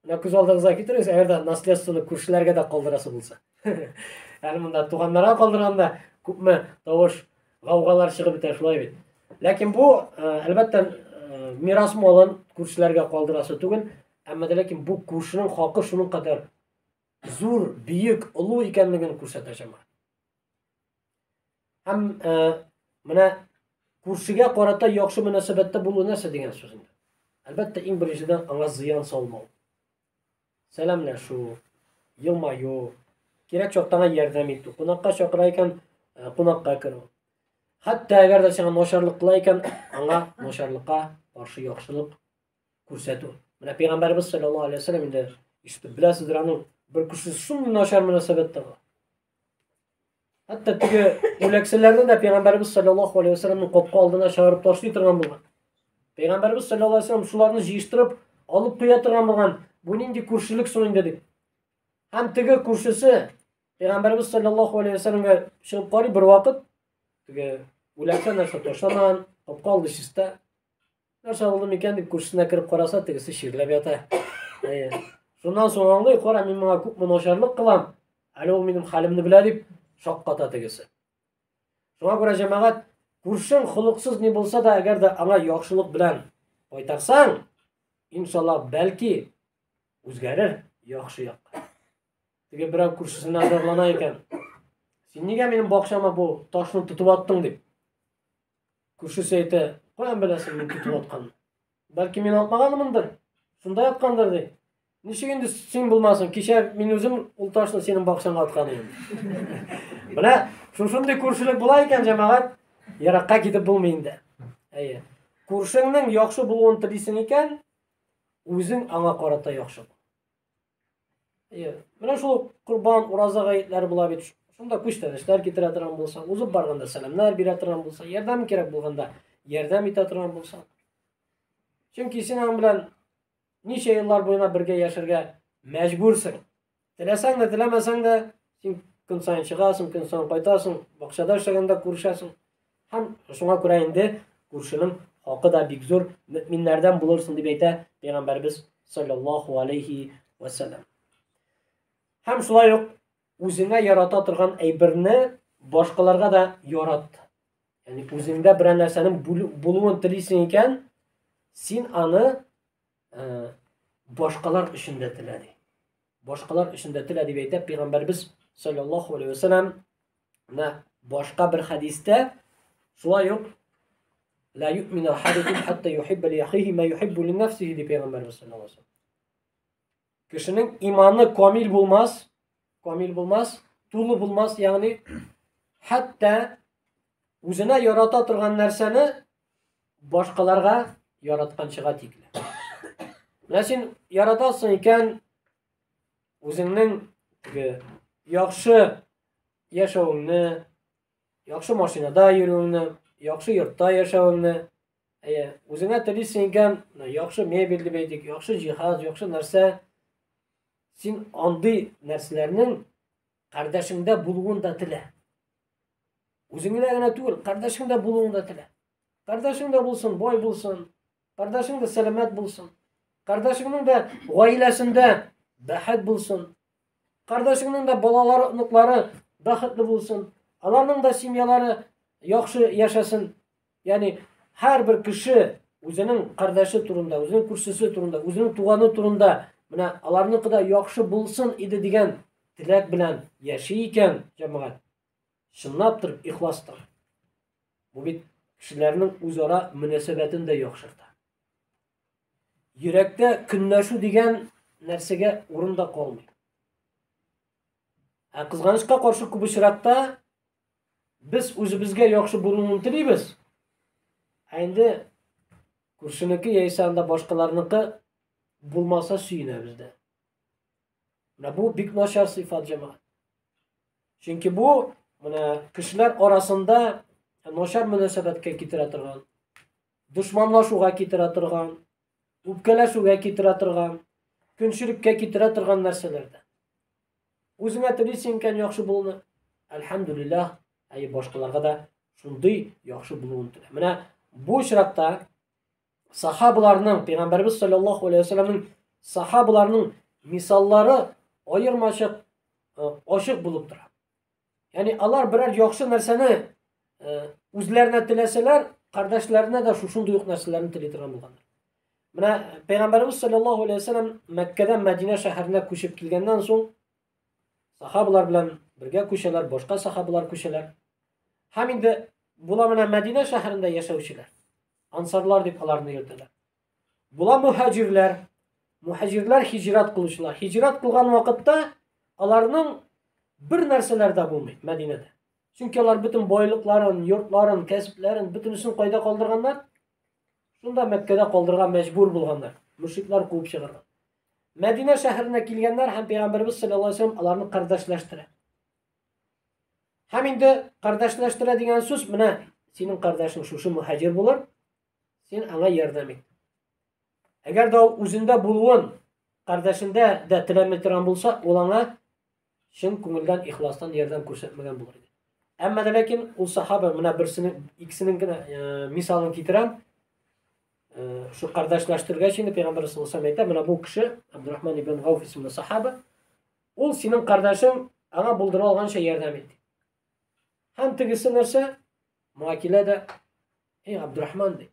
Менә күз алдыгызга китерегез, әгәр дә наследствоны күршеләргә дә калдырасы булса. Әле монда туганнарга калдырганда күпме тавыш, гаугалар чыгып бетә шулай бит. Ләкин бу, э, әлбәттә, э, мирас малын күршеләргә калдырасы түгел, әмма дә ләкин бу күршенең хакы шуның кадәр зур, бөек, олы икәнлеген күрсәтә җәмәгать. Һәм э, менә күршегә карата яхшы мөнәсәбәттә булу нәрсә дигән сүз инде? Әлбәттә, иң беренчедән аңа зыян салмау. Сәламләшү, елмаю, кирәк чакта аңа ярдәм итү, кунакка чакыра икән, э, кунакка керү. Хәтта әгәр дә сиңа начарлык кыла икән, аңа начарлыкка каршы яхшылык күрсәтү. Менә пәйгамбәребез саллаллаһу алейһи вәсәлләм инде ишетеп беләсездер, аның бер күршесе шундый начар мөнәсәбәттә була. Хәтта теге үләксәләрне дә пәйгамбәребез саллаллаһу алейһи вәсәлләмнең капка алдына чыгарып ташлый торган булган. Пәйгамбәребез саллаллаһу алейһи вәсәлләм шуларны җыештырып алып куя торган булган. Бу нинди күршелек соң инде дип. Һәм теге күршесе пәйгамбәребез саллаллаһу алейһи вәсәлләмгә чыгып карый бер вакыт теге үләксә нәрсә ташламаган, капка алды чиста. Нәрсә булды микән дип күршесенә кереп караса, тегесе чирләп ята. Әйе. Шуннан соң аңлый, кара, мин моңа күпме начарлык кылам, әле ул минем хәлемне белә дип шакката тегесе. Шуңа күрә җәмәгать, күршең холыксыз ни булса да, әгәр дә аңа яхшылык белән кайтарсаң, иншалла, бәлки үзгәрер яхшы якка. Теге берәү күршесенә зарлана икән. Син нигә минем бакчама бу ташны тотып аттың дип. Күршесе әйтә, каян беләсең мин тотып атканны? Бәлки мин атмаганмындыр, шунда яткандыр ди. Ничек инде син булмасын, кичә мин үзем ул ташны синең бакчаңа аткан идем. Менә шушындый күршелек була икән, җәмәгать, еракка китеп булмый инде. Әйе. Күршеңнең яхшы булуын телисең икән, үзең аңа карата яхшы бул. Әйе. Менә шул корбан, ураза гаетләре була бит. Шунда күчтәнәчләр китерә торган булсаң, узып барганда сәламнәр бирә торган булсаң, ярдәм кирәк булганда ярдәм итә торган булсаң. Чөнки син аның белән ничә еллар буена бергә яшәргә мәҗбүрсең. Теләсәң дә, теләмәсәң дә, син көн саен чыгасың, көн саен кайтасың, бакчада эшләгәндә күрешәсең. Һәм шуңа күрә инде күршенең хакы да бик зур, мөэминнәрдән булырсың дип әйтә пәйгамбәрбез саллаллаһу алейхи ва саллям. Һәм шулай ук үзеңә ярата торган әйберне башкаларга да ярат. Ягъни үзеңдә берәр нәрсәнең булуын телисең икән, син аны э, башкалар өчен дә телә ди. Башкалар өчен дә телә дип әйтә пәйгамбәрбез саллаллаһу алейхи ва саллям. Менә башка бер хәдистә шулай ук ла юъмину ахадукум хатта юхибба ли ахихи ма юхиббу ли нафсихи ди пәйгамбәрбез саллаллаһу алейһи ва саллям. Кешенең иманы камил булмас, камил булмас, тулы булмас, ягъни хәтта үзенә ярата торган нәрсәне башкаларга яратканчыга тикле. Менә син яратасың икән, үзеңнең теге яхшы яшәвеңне, яхшы машинада йөрүеңне, яхшы йортта яшәвеңне, әйе, үзеңә телисең икән, яхшы мебель дип әйтик, яхшы җиһаз, яхшы нәрсә, син андый нәрсәләрнең кардәшеңдә булуын да телә. Үзеңдә генә түгел, кардәшеңдә булуын да телә. Кардәшең дә булсын, бай булсын, кардәшең дә сәламәт булсын, кардәшеңнең дә гаиләсендә бәхет булсын, кардәшеңнең дә балалары, оныклары бәхетле булсын, аларның да семьялары яхшы яшәсен. Ягъни һәрбер кеше үзенең кардәше турында, үзенең күршесе турында, үзенең туганы турында менә аларныкы да яхшы булсын иде дигән теләк белән яши икән, җәмәгать, чынлап торып ихластыр. Бу бит кешеләрнең үзара мөнәсәбәтен дә яхшырта. Йөрәктә көнләшү дигән нәрсәгә урын да калмый. Ә кызганычка каршы күп очракта без үзебезгә яхшы булуын телибез. Ә инде күршенеке яисә анда башкаларныкы булмаса сөенәбез дә. Менә бу бик начар сыйфат җәмәгать. Чөнки бу менә кешеләр арасында начар мөнәсәбәткә китерә торган, дошманлашуга китерә торган, үпкәләшүгә китерә торган, көнчелеккә китерә торган нәрсәләр дә. Үзеңә телисең икән яхшы булуны, әлхәмдүлилләһ, әйе, башкаларга да шундый яхшы булуын телә. Менә бу очракта сахабаларның, пәйгамбәрбез саллаллаһу алейһи вәсәлләмнең сахабаларының мисаллары аермачык э, ачык булып тора. Ягъни алар берәр яхшы нәрсәне э, үзләренә теләсәләр, кардәшләренә дә шушындый ук нәрсәләрне тели торган булганнар. Менә пәйгамбәрбез саллаллаһу алейһи вәсәлләм Мәккәдән Мәдинә шәһәренә күчеп килгәннән соң сахабалар белән бергә күчәләр, башка сахабалар күчәләр. Һәм инде була менә Мәдинә шәһәрендә яшәүчеләр. Ансарлар дип аларны йөртәләр. Була мухаҗирләр. Мухаҗирләр хиҗрат кылучылар. Хиҗрат кылган вакытта аларның бер нәрсәләр дә булмый Мәдинәдә. Чөнки алар бөтен байлыкларын, йортларын, кәсепләрен, бөтенесен кайда калдырганнар? Шунда Мәккәдә калдырырга мәҗбүр булганнар. Мөшриклар куып чыгарган. Мәдинә шәһәренә килгәннәр һәм Пәйгамбәрбез саллаллаһу алейһи вәсәлләм аларны кардәшләштерә. Һәм инде кардәшләштерә дигән сүз менә синең кардәшең шушы мөхаҗир булыр, син аңа ярдәм ит. Әгәр дә ул үзендә булуын кардәшендә дә теләми торган булса, ул аңа чын күңелдән, ихластан ярдәм күрсәтмәгән булыр иде. Әмма дә ләкин ул сахаба менә берсенең, икесенең генә э, мисалын китерәм. Э, шу кардәшләштергәч инде Пәйгамбәр саллаллаһу алейһи әйтә, менә бу кеше Абдурахман ибн Гауф исемле сахаба, ул синең кардәшең, аңа булдыра алганча ярдәм ит. Һәм тегесе нәрсә? Моңа килә дә, эй, Абдурахман ди.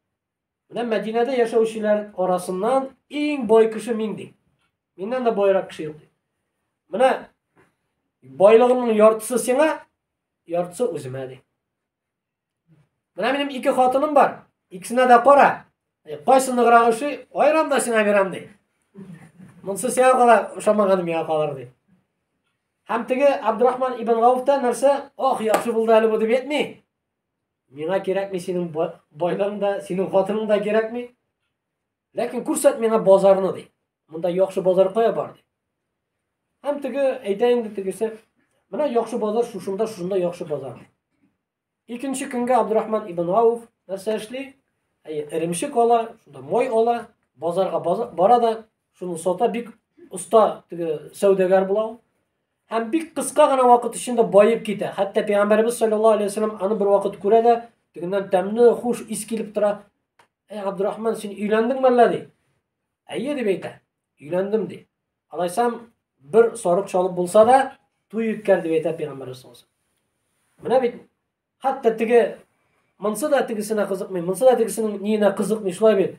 Менә Мәдинәдә яшәүчеләр арасыннан иң бай кеше мин ди. Миннән дә байрак кеше юк ди. Менә байлыгымның яртысы сиңа, яртысы үземә ди. Менә минем ике хатыным бар. Икесенә дә кара. Э, кайсы ныграк ошый, айрам да сиңа бирәм ди. Монысы сиңа кала, ошамаганы миңа калыр ди. Һәм теге Абдурахман ибн Гауф та нәрсә, ох, яхшы булды әле бу дип әйтми. Миңа кирәкми синең байлыгың да, синең хатының да кирәкми. Ләкин күрсәт миңа базарны ди. Монда яхшы базар кая бар ди. Һәм теге әйтә инде тегесе, менә яхшы базар шушында, шушында яхшы базар. Икенче көнгә Абдурахман ибн Ауф нәрсә эшли? Әйе, эремчек ала, шунда май ала, базарга бара да, шуны сата, бик оста теге сәүдәгәр була ул. Һәм бик кыска гына вакыт эчендә баеп китә. Хәтта Пәйгамбәребез саллаллаһу алейһи вәсәлләм аны бер вакыт күрә дә, тегеннән тәмле, хуш ис килеп тора. Әй, Абдурахман, син өйләндеңме әллә ди. Әйе дип әйтә. Өйләндем ди. Алайсам, бер сарык чалып булса да, туй үткәр дип әйтә Пәйгамбәребез саллаллаһу алейһи вәсәлләм. Менә бит хәтта теге монсы да тегесенә кызыкмый, монсы да тегесенең ниенә кызыкмый, шулай бит.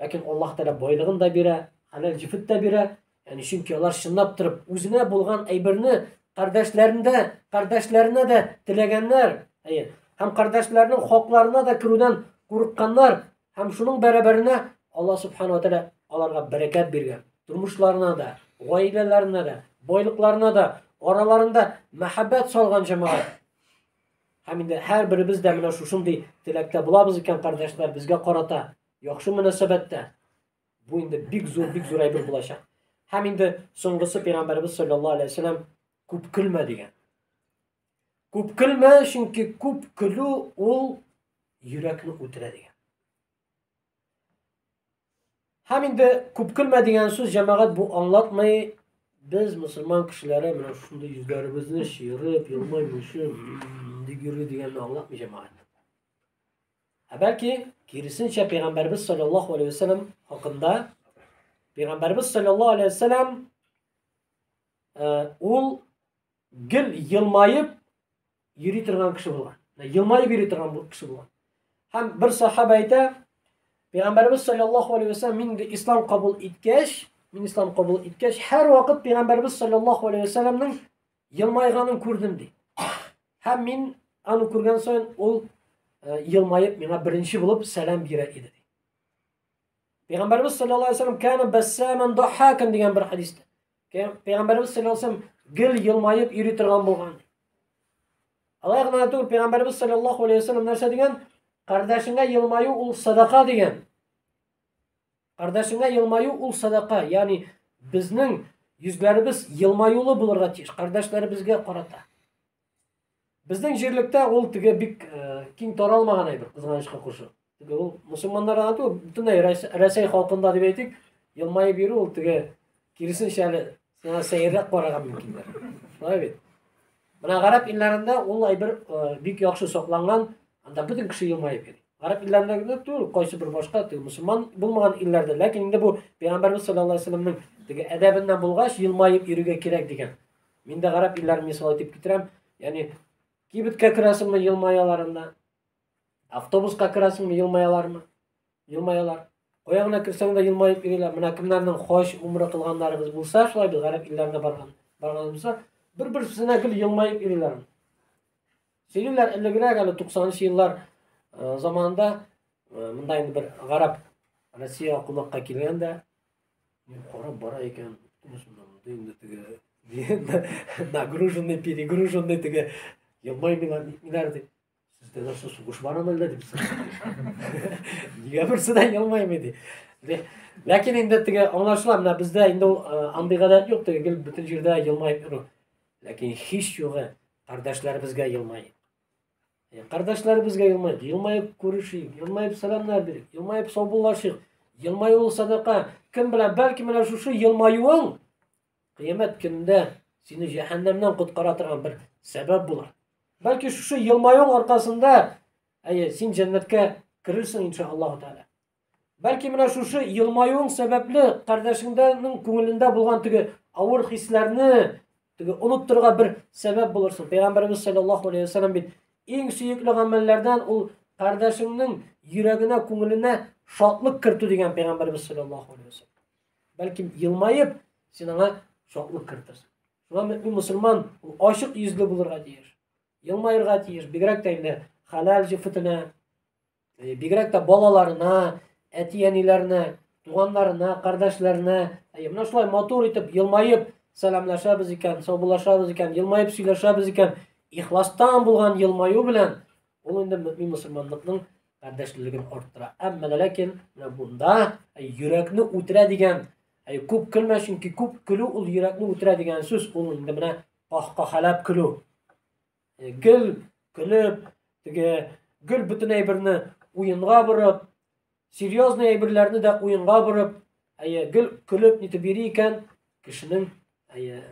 Ләкин Аллаһ Тәгалә байлыгын да бирә, хәләл җефет тә бирә. Ягъни чөнки алар чынлап торып үзенә булган әйберне кардәшләрендә, кардәшләренә дә теләгәннәр. Әйе. Һәм кардәшләренең хакларына да керүдән курыкканнар. Һәм шуның бәрабәренә Аллаһ Субхану ва Тәгалә аларга бәрәкәт биргән. Тормышларына да, гаиләләренә дә, байлыкларына да, араларында мәхәббәт салган җәмәгать. Һәм инде һәрберебез дә менә шушындый теләктә булабыз икән, кардәшләр, безгә карата яхшы мөнәсәбәттә. Бу инде бик зур, бик зур әйбер булачак. Һәм инде соңгысы пәйгамбәребез саллаллаһу алейһи вәсәлләм күп көлмә дигән. Күп көлмә, чөнки күп көлү ул йөрәкне үтерә дигән. Һәм инде күп көлмә дигән сүз җәмәгать бу аңлатмый. Без мусульман кешеләре менә шундый йөзләребезне чыерып, елмаймыйча дип йөрү дигәнне аңлатмый җәмәгать. Ә бәлки киресенчә пәйгамбәрбез саллаллаһу алейһи вәсәлләм хакында пәйгамбәрбез саллаллаһу алейһи вәсәлләм э, ул гел елмаеп йөри торган кеше булган. Елмаеп йөри торган кеше булган. Һәм бер сахаба әйтә, Пәйгамбәрбез саллаллаһу алейһи ва саллям мин инде ислам кабул иткәч, мин ислам кабул иткәч, һәрвакыт Пәйгамбәрбез саллаллаһу алейһи ва саллямның елмайганын күрдем ди. Һәм мин аны күргән саен ул э, елмаеп миңа беренче булып сәлам бирә иде ди. Пәйгамбәрбез саллаллаһу алейһи ва саллям кана бассаман дахакан дигән бер хадистә. Пәйгамбәрбез саллаллаһу алейһи ва саллям гел елмаеп йөри торган булган. Алай гына түгел, Пәйгамбәрбез саллаллаһу алейһи ва саллям нәрсә дигән? Кардәшеңә елмаю ул садака дигән. Кардәшеңә елмаю ул садака, ягъни безнең йөзләребез елмаюлы булырга тиеш кардәшләребезгә карата. Безнең җирлектә ул теге бик э, киң таралмаган әйбер, кызганычка каршы. Теге ул мусульманнарда гына түгел, бөтенләй Рәсәй халкында дип әйтик, елмаеп йөрү ул теге киресенчә әле сиңа сәеррәк карарга мөмкиннәр. Шулай бит. Менә гарәп илләрендә ул әйбер э, бик яхшы сакланган, анда бөтен кеше елмаеп йөри. Гарәп илләрендә генә түгел, кайсы бер башка теге мусульман булмаган илләрдә, ләкин инде бу Пәйгамбәрбез саллаллаһу алейһи вәсәлләмнең теге әдәбеннән булгач, елмаеп йөрергә кирәк дигән. Мин дә гарәп илләрен мисал итеп китерәм. Ягъни кибеткә керәсеңме, елмаялар анда. Автобуска керәсеңме, елмаялармы? Елмаялар. Кая гына керсәң дә елмаеп йөриләр. Менә кемнәрнең хаҗ, умра кылганнарыгыз булса, шулай бит гарәп илләренә барган, барган булса, бер-берсенә гел елмаеп йөриләр. Сөйлиләр, элегрәк әле 90 еллар э, заманында э, монда инде бер гарәп Россиягә кунакка килгән дә, карап бара икән, инде теге нагруженный, перегруженный теге елмаймыйлар, нитмиләр дип. Сездә нәрсә сугыш барамы әллә дип. Нигә берсе дә елмаймый ди. Ләкин инде теге аңлашыла, менә бездә инде ул э, андый гадәт юк, теге гел бөтен җирдә елмаеп йөрү. Ләкин һич югы кардәшләребезгә елмайык. Э, кардәшләребезгә елмайык, елмаеп күрешик, елмаеп сәламнәр бирик, елмаеп саубуллашыйк. Елмаю ул садака. Кем белән? Бәлки менә шушы елмаюың Кыямәт көнендә сине җәһәннәмнән коткара торган бер сәбәп булыр. Бәлки шушы елмаюың аркасында, әйе, син җәннәткә керерсең иншаллаһу тәгалә. Бәлки менә шушы елмаюың сәбәпле кардәшеңдәнең күңелендә булган теге авыр хисләрне теге оныттырырга бер сәбәп булырсың. Пәйгамбәребез саллаллаһу алейһи вәсәлләм бит иң сөекле гамәлләрдән ул кардәшеңнең йөрәгенә, күңеленә шатлык кертү дигән пәйгамбәребез саллаллаһу алейһи вәсәлләм. Бәлкем елмаеп, син аңа шатлык кертерсең. Шуңа мөмин мусульман ул ачык йөзле булырга тиеш. Елмаерга тиеш, бигрәк тә инде хәләл җефетенә, э, бигрәк тә балаларына, әти-әниләренә, туганнарына, кардәшләренә. Әйе, менә шулай матур итеп елмаеп сәламләшәбез икән, саубуллашабыз икән, елмаеп сөйләшәбез икән, ихластан булган елмаю белән ул инде мөмин мусульманлыкның кардәшлелеген арттыра. Әмма дә ләкин менә бунда йөрәкне үтерә дигән, күп көлмә, чөнки күп көлү ул йөрәкне үтерә дигән сүз, ул инде менә кахкахалап көлү. Э, гел көлеп, теге гел бөтен әйберне уенга борып, серьезный әйберләрне дә уенга борып, әйе, гел көлеп нитеп йөри икән, кешенең әйе,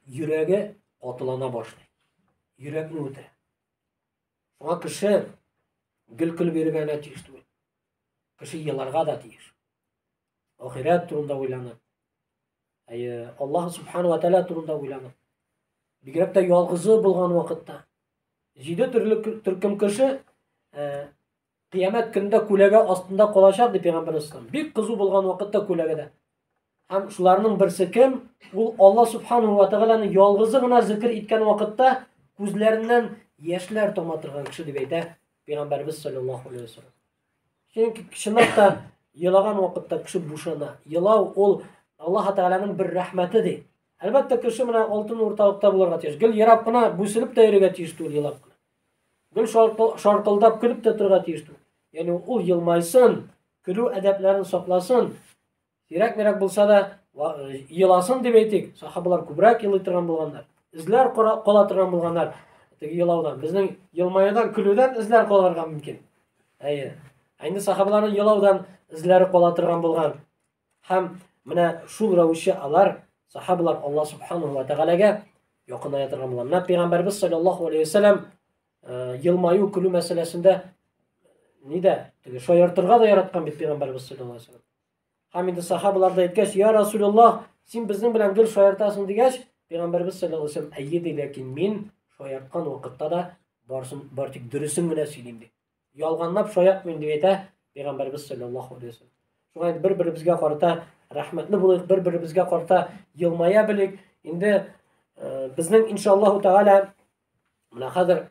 йөрәге катылана башлый. Йөрәкне үтерә. Шуңа кеше гел көлеп йөрергә генә тиеш түгел. Кеше еларга да тиеш. Ахирәт турында уйланып. Әйе, Аллаһ субхану ва тааля турында уйланып. Бигрәк тә ялгызы булган вакытта. Җиде төрле төркем кеше э, кыямәт көнендә күләгә астында калачак дип пәйгамбәр Бик кызу булган вакытта күләгәдә. Һәм шуларның берсе кем? Ул Алла субханаһу ва тәгаләне ялгызы гына зикр иткән вакытта күзләреннән яшьләр тама торган кеше дип әйтә пәйгамбәрбез саллаллаһу алейһи вәсәлләм. Чөнки чынлап та елаган вакытта кеше бушана. Елау ул Аллаһ Тәгаләнең бер рәхмәте ди. Әлбәттә, кеше менә алтын урталыкта булырга тиеш. Гел ерап кына бүселеп тә йөрергә тиеш түгел елап кына. Гел шаркылдап көлеп тә торырга тиеш түгел. Ягъни ул елмайсын, көлү әдәпләрен сакласын, Сирәк-мирәк булса да, еласын дип әйтик, сахабалар күбрәк елый торган булганнар. Эзләр кала торган булганнар теге елаудан. Безнең елмаюдан, көлүдән эзләр калырга мөмкин. Әйе. Ә инде сахабаларның елаудан эзләре кала торган булган. Һәм менә шул рәвешчә алар, сахабалар Алла субханаһу ва тәгаләгә якыная торган булган. Менә пәйгамбәрбез саллаллаһу алейһи ва сәлләм елмаю, көлү мәсьәләсендә нидә? Теге шаяртырга да яраткан бит пәйгамбәрбез саллаллаһу алейһи ва сәлләм. Һәм инде сахабалар да әйткәч, я Расулуллаһ, син безнең белән гел шаяртасың дигәч, пәйгамбәрбез саллаллаһу алейһи ва сәлләм, әйе ди, ләкин мин Шаярткан вакытта да барсын бар тик дөресен генә сөйлим ди. Ялганлап шаяртмыйм дип әйтә пәйгамбәрбез саллаллаһу алейһи вәсәлләм. Шуңа инде бер-беребезгә карата рәхмәтле булыйк, бер-беребезгә карата елмая белик. Инде э, безнең иншаллаһу тәгалә менә хәзер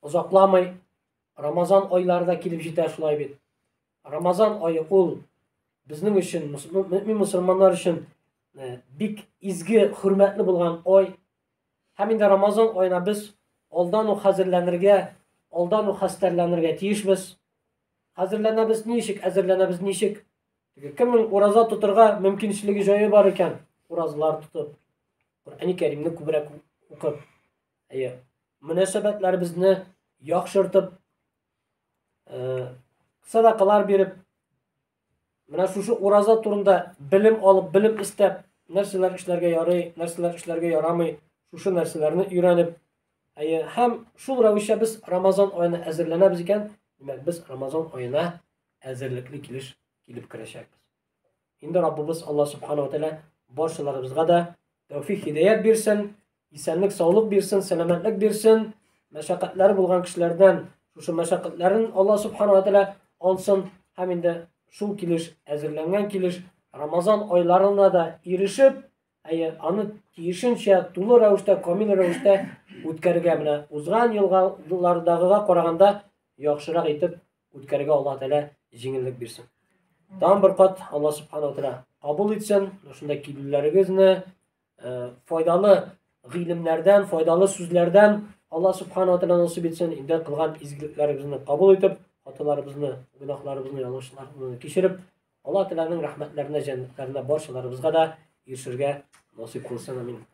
озакламый Рамазан айлары да килеп җитә шулай бит. Рамазан ае ул безнең өчен, мөмин мусульманнар өчен э, бик изге, хөрмәтле булган ай. Һәм инде Рамазан аена без алдан ук хәзерләнергә, алдан ук хәстәрләнергә тиешбез. Хәзерләнәбез ничек, әзерләнәбез ничек? Кемнең ураза тотырга мөмкинчелеге җае бар икән, уразалар тотып, Коръәни Кәримне күбрәк укып, әйе, мөнәсәбәтләребезне яхшыртып, э, садакалар биреп, менә шушы ураза турында белем алып, белем эстәп, нәрсәләр эшләргә ярый, нәрсәләр эшләргә ярамый, шушы нәрсәләрне өйрәнеп, әйе, һәм шул рәвешчә без Рамазан аена әзерләнәбез икән, димәк, без Рамазан аена әзерлекле килеш килеп керәчәкбез. Инде Раббыбыз Алла Субхану ва Тәгалә барчаларыбызга да тәүфик һидаят бирсен, исәнлек, саулык бирсен, сәламәтлек бирсен, мәшәкатьләре булган кешеләрдән шушы мәшәкатьләрен Алла Субхану ва Тәгалә алсын һәм инде шул килеш әзерләнгән килеш Рамазан айларына да ирешеп, әйе, аны тиешенчә тулы рәвештә, камил рәвештә үткәрергә менә узган еллардагыга караганда яхшырак итеп үткәрергә Алла Тәгалә җиңеллек бирсен. Тагын бер кат Алла Субхану Тәгалә кабул итсен, шунда килүләрегезне, э, файдалы гыйлемнәрдән, файдалы сүзләрдән Алла Субхану Тәгалә насыйп итсен. Инде кылган изгелекләребезне кабул итеп, хаталарыбызны, гөнаһларыбызны, ялгышларыбызны кичереп, Алла Тәгаләнең рәхмәтләренә, җәннәтләренә барчаларыбызга да ирешергә насыйп кылсын. Амин.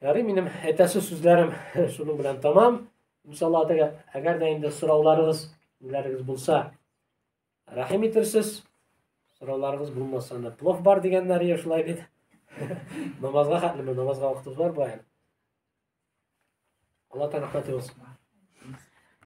Ярый, минем әйтәсе сүзләрем шуның белән тамам. Иншалла, әгәр дә инде сорауларыгыз, ниләрегез булса, рәхим итерсез. Сорауларыгыз булмаса, анда плов бар дигәннәр я шулай бит. Намазга хәтлеме, намазга вакытыбыз бар бу әле. Алла Тәгалә рәхмәте булсын.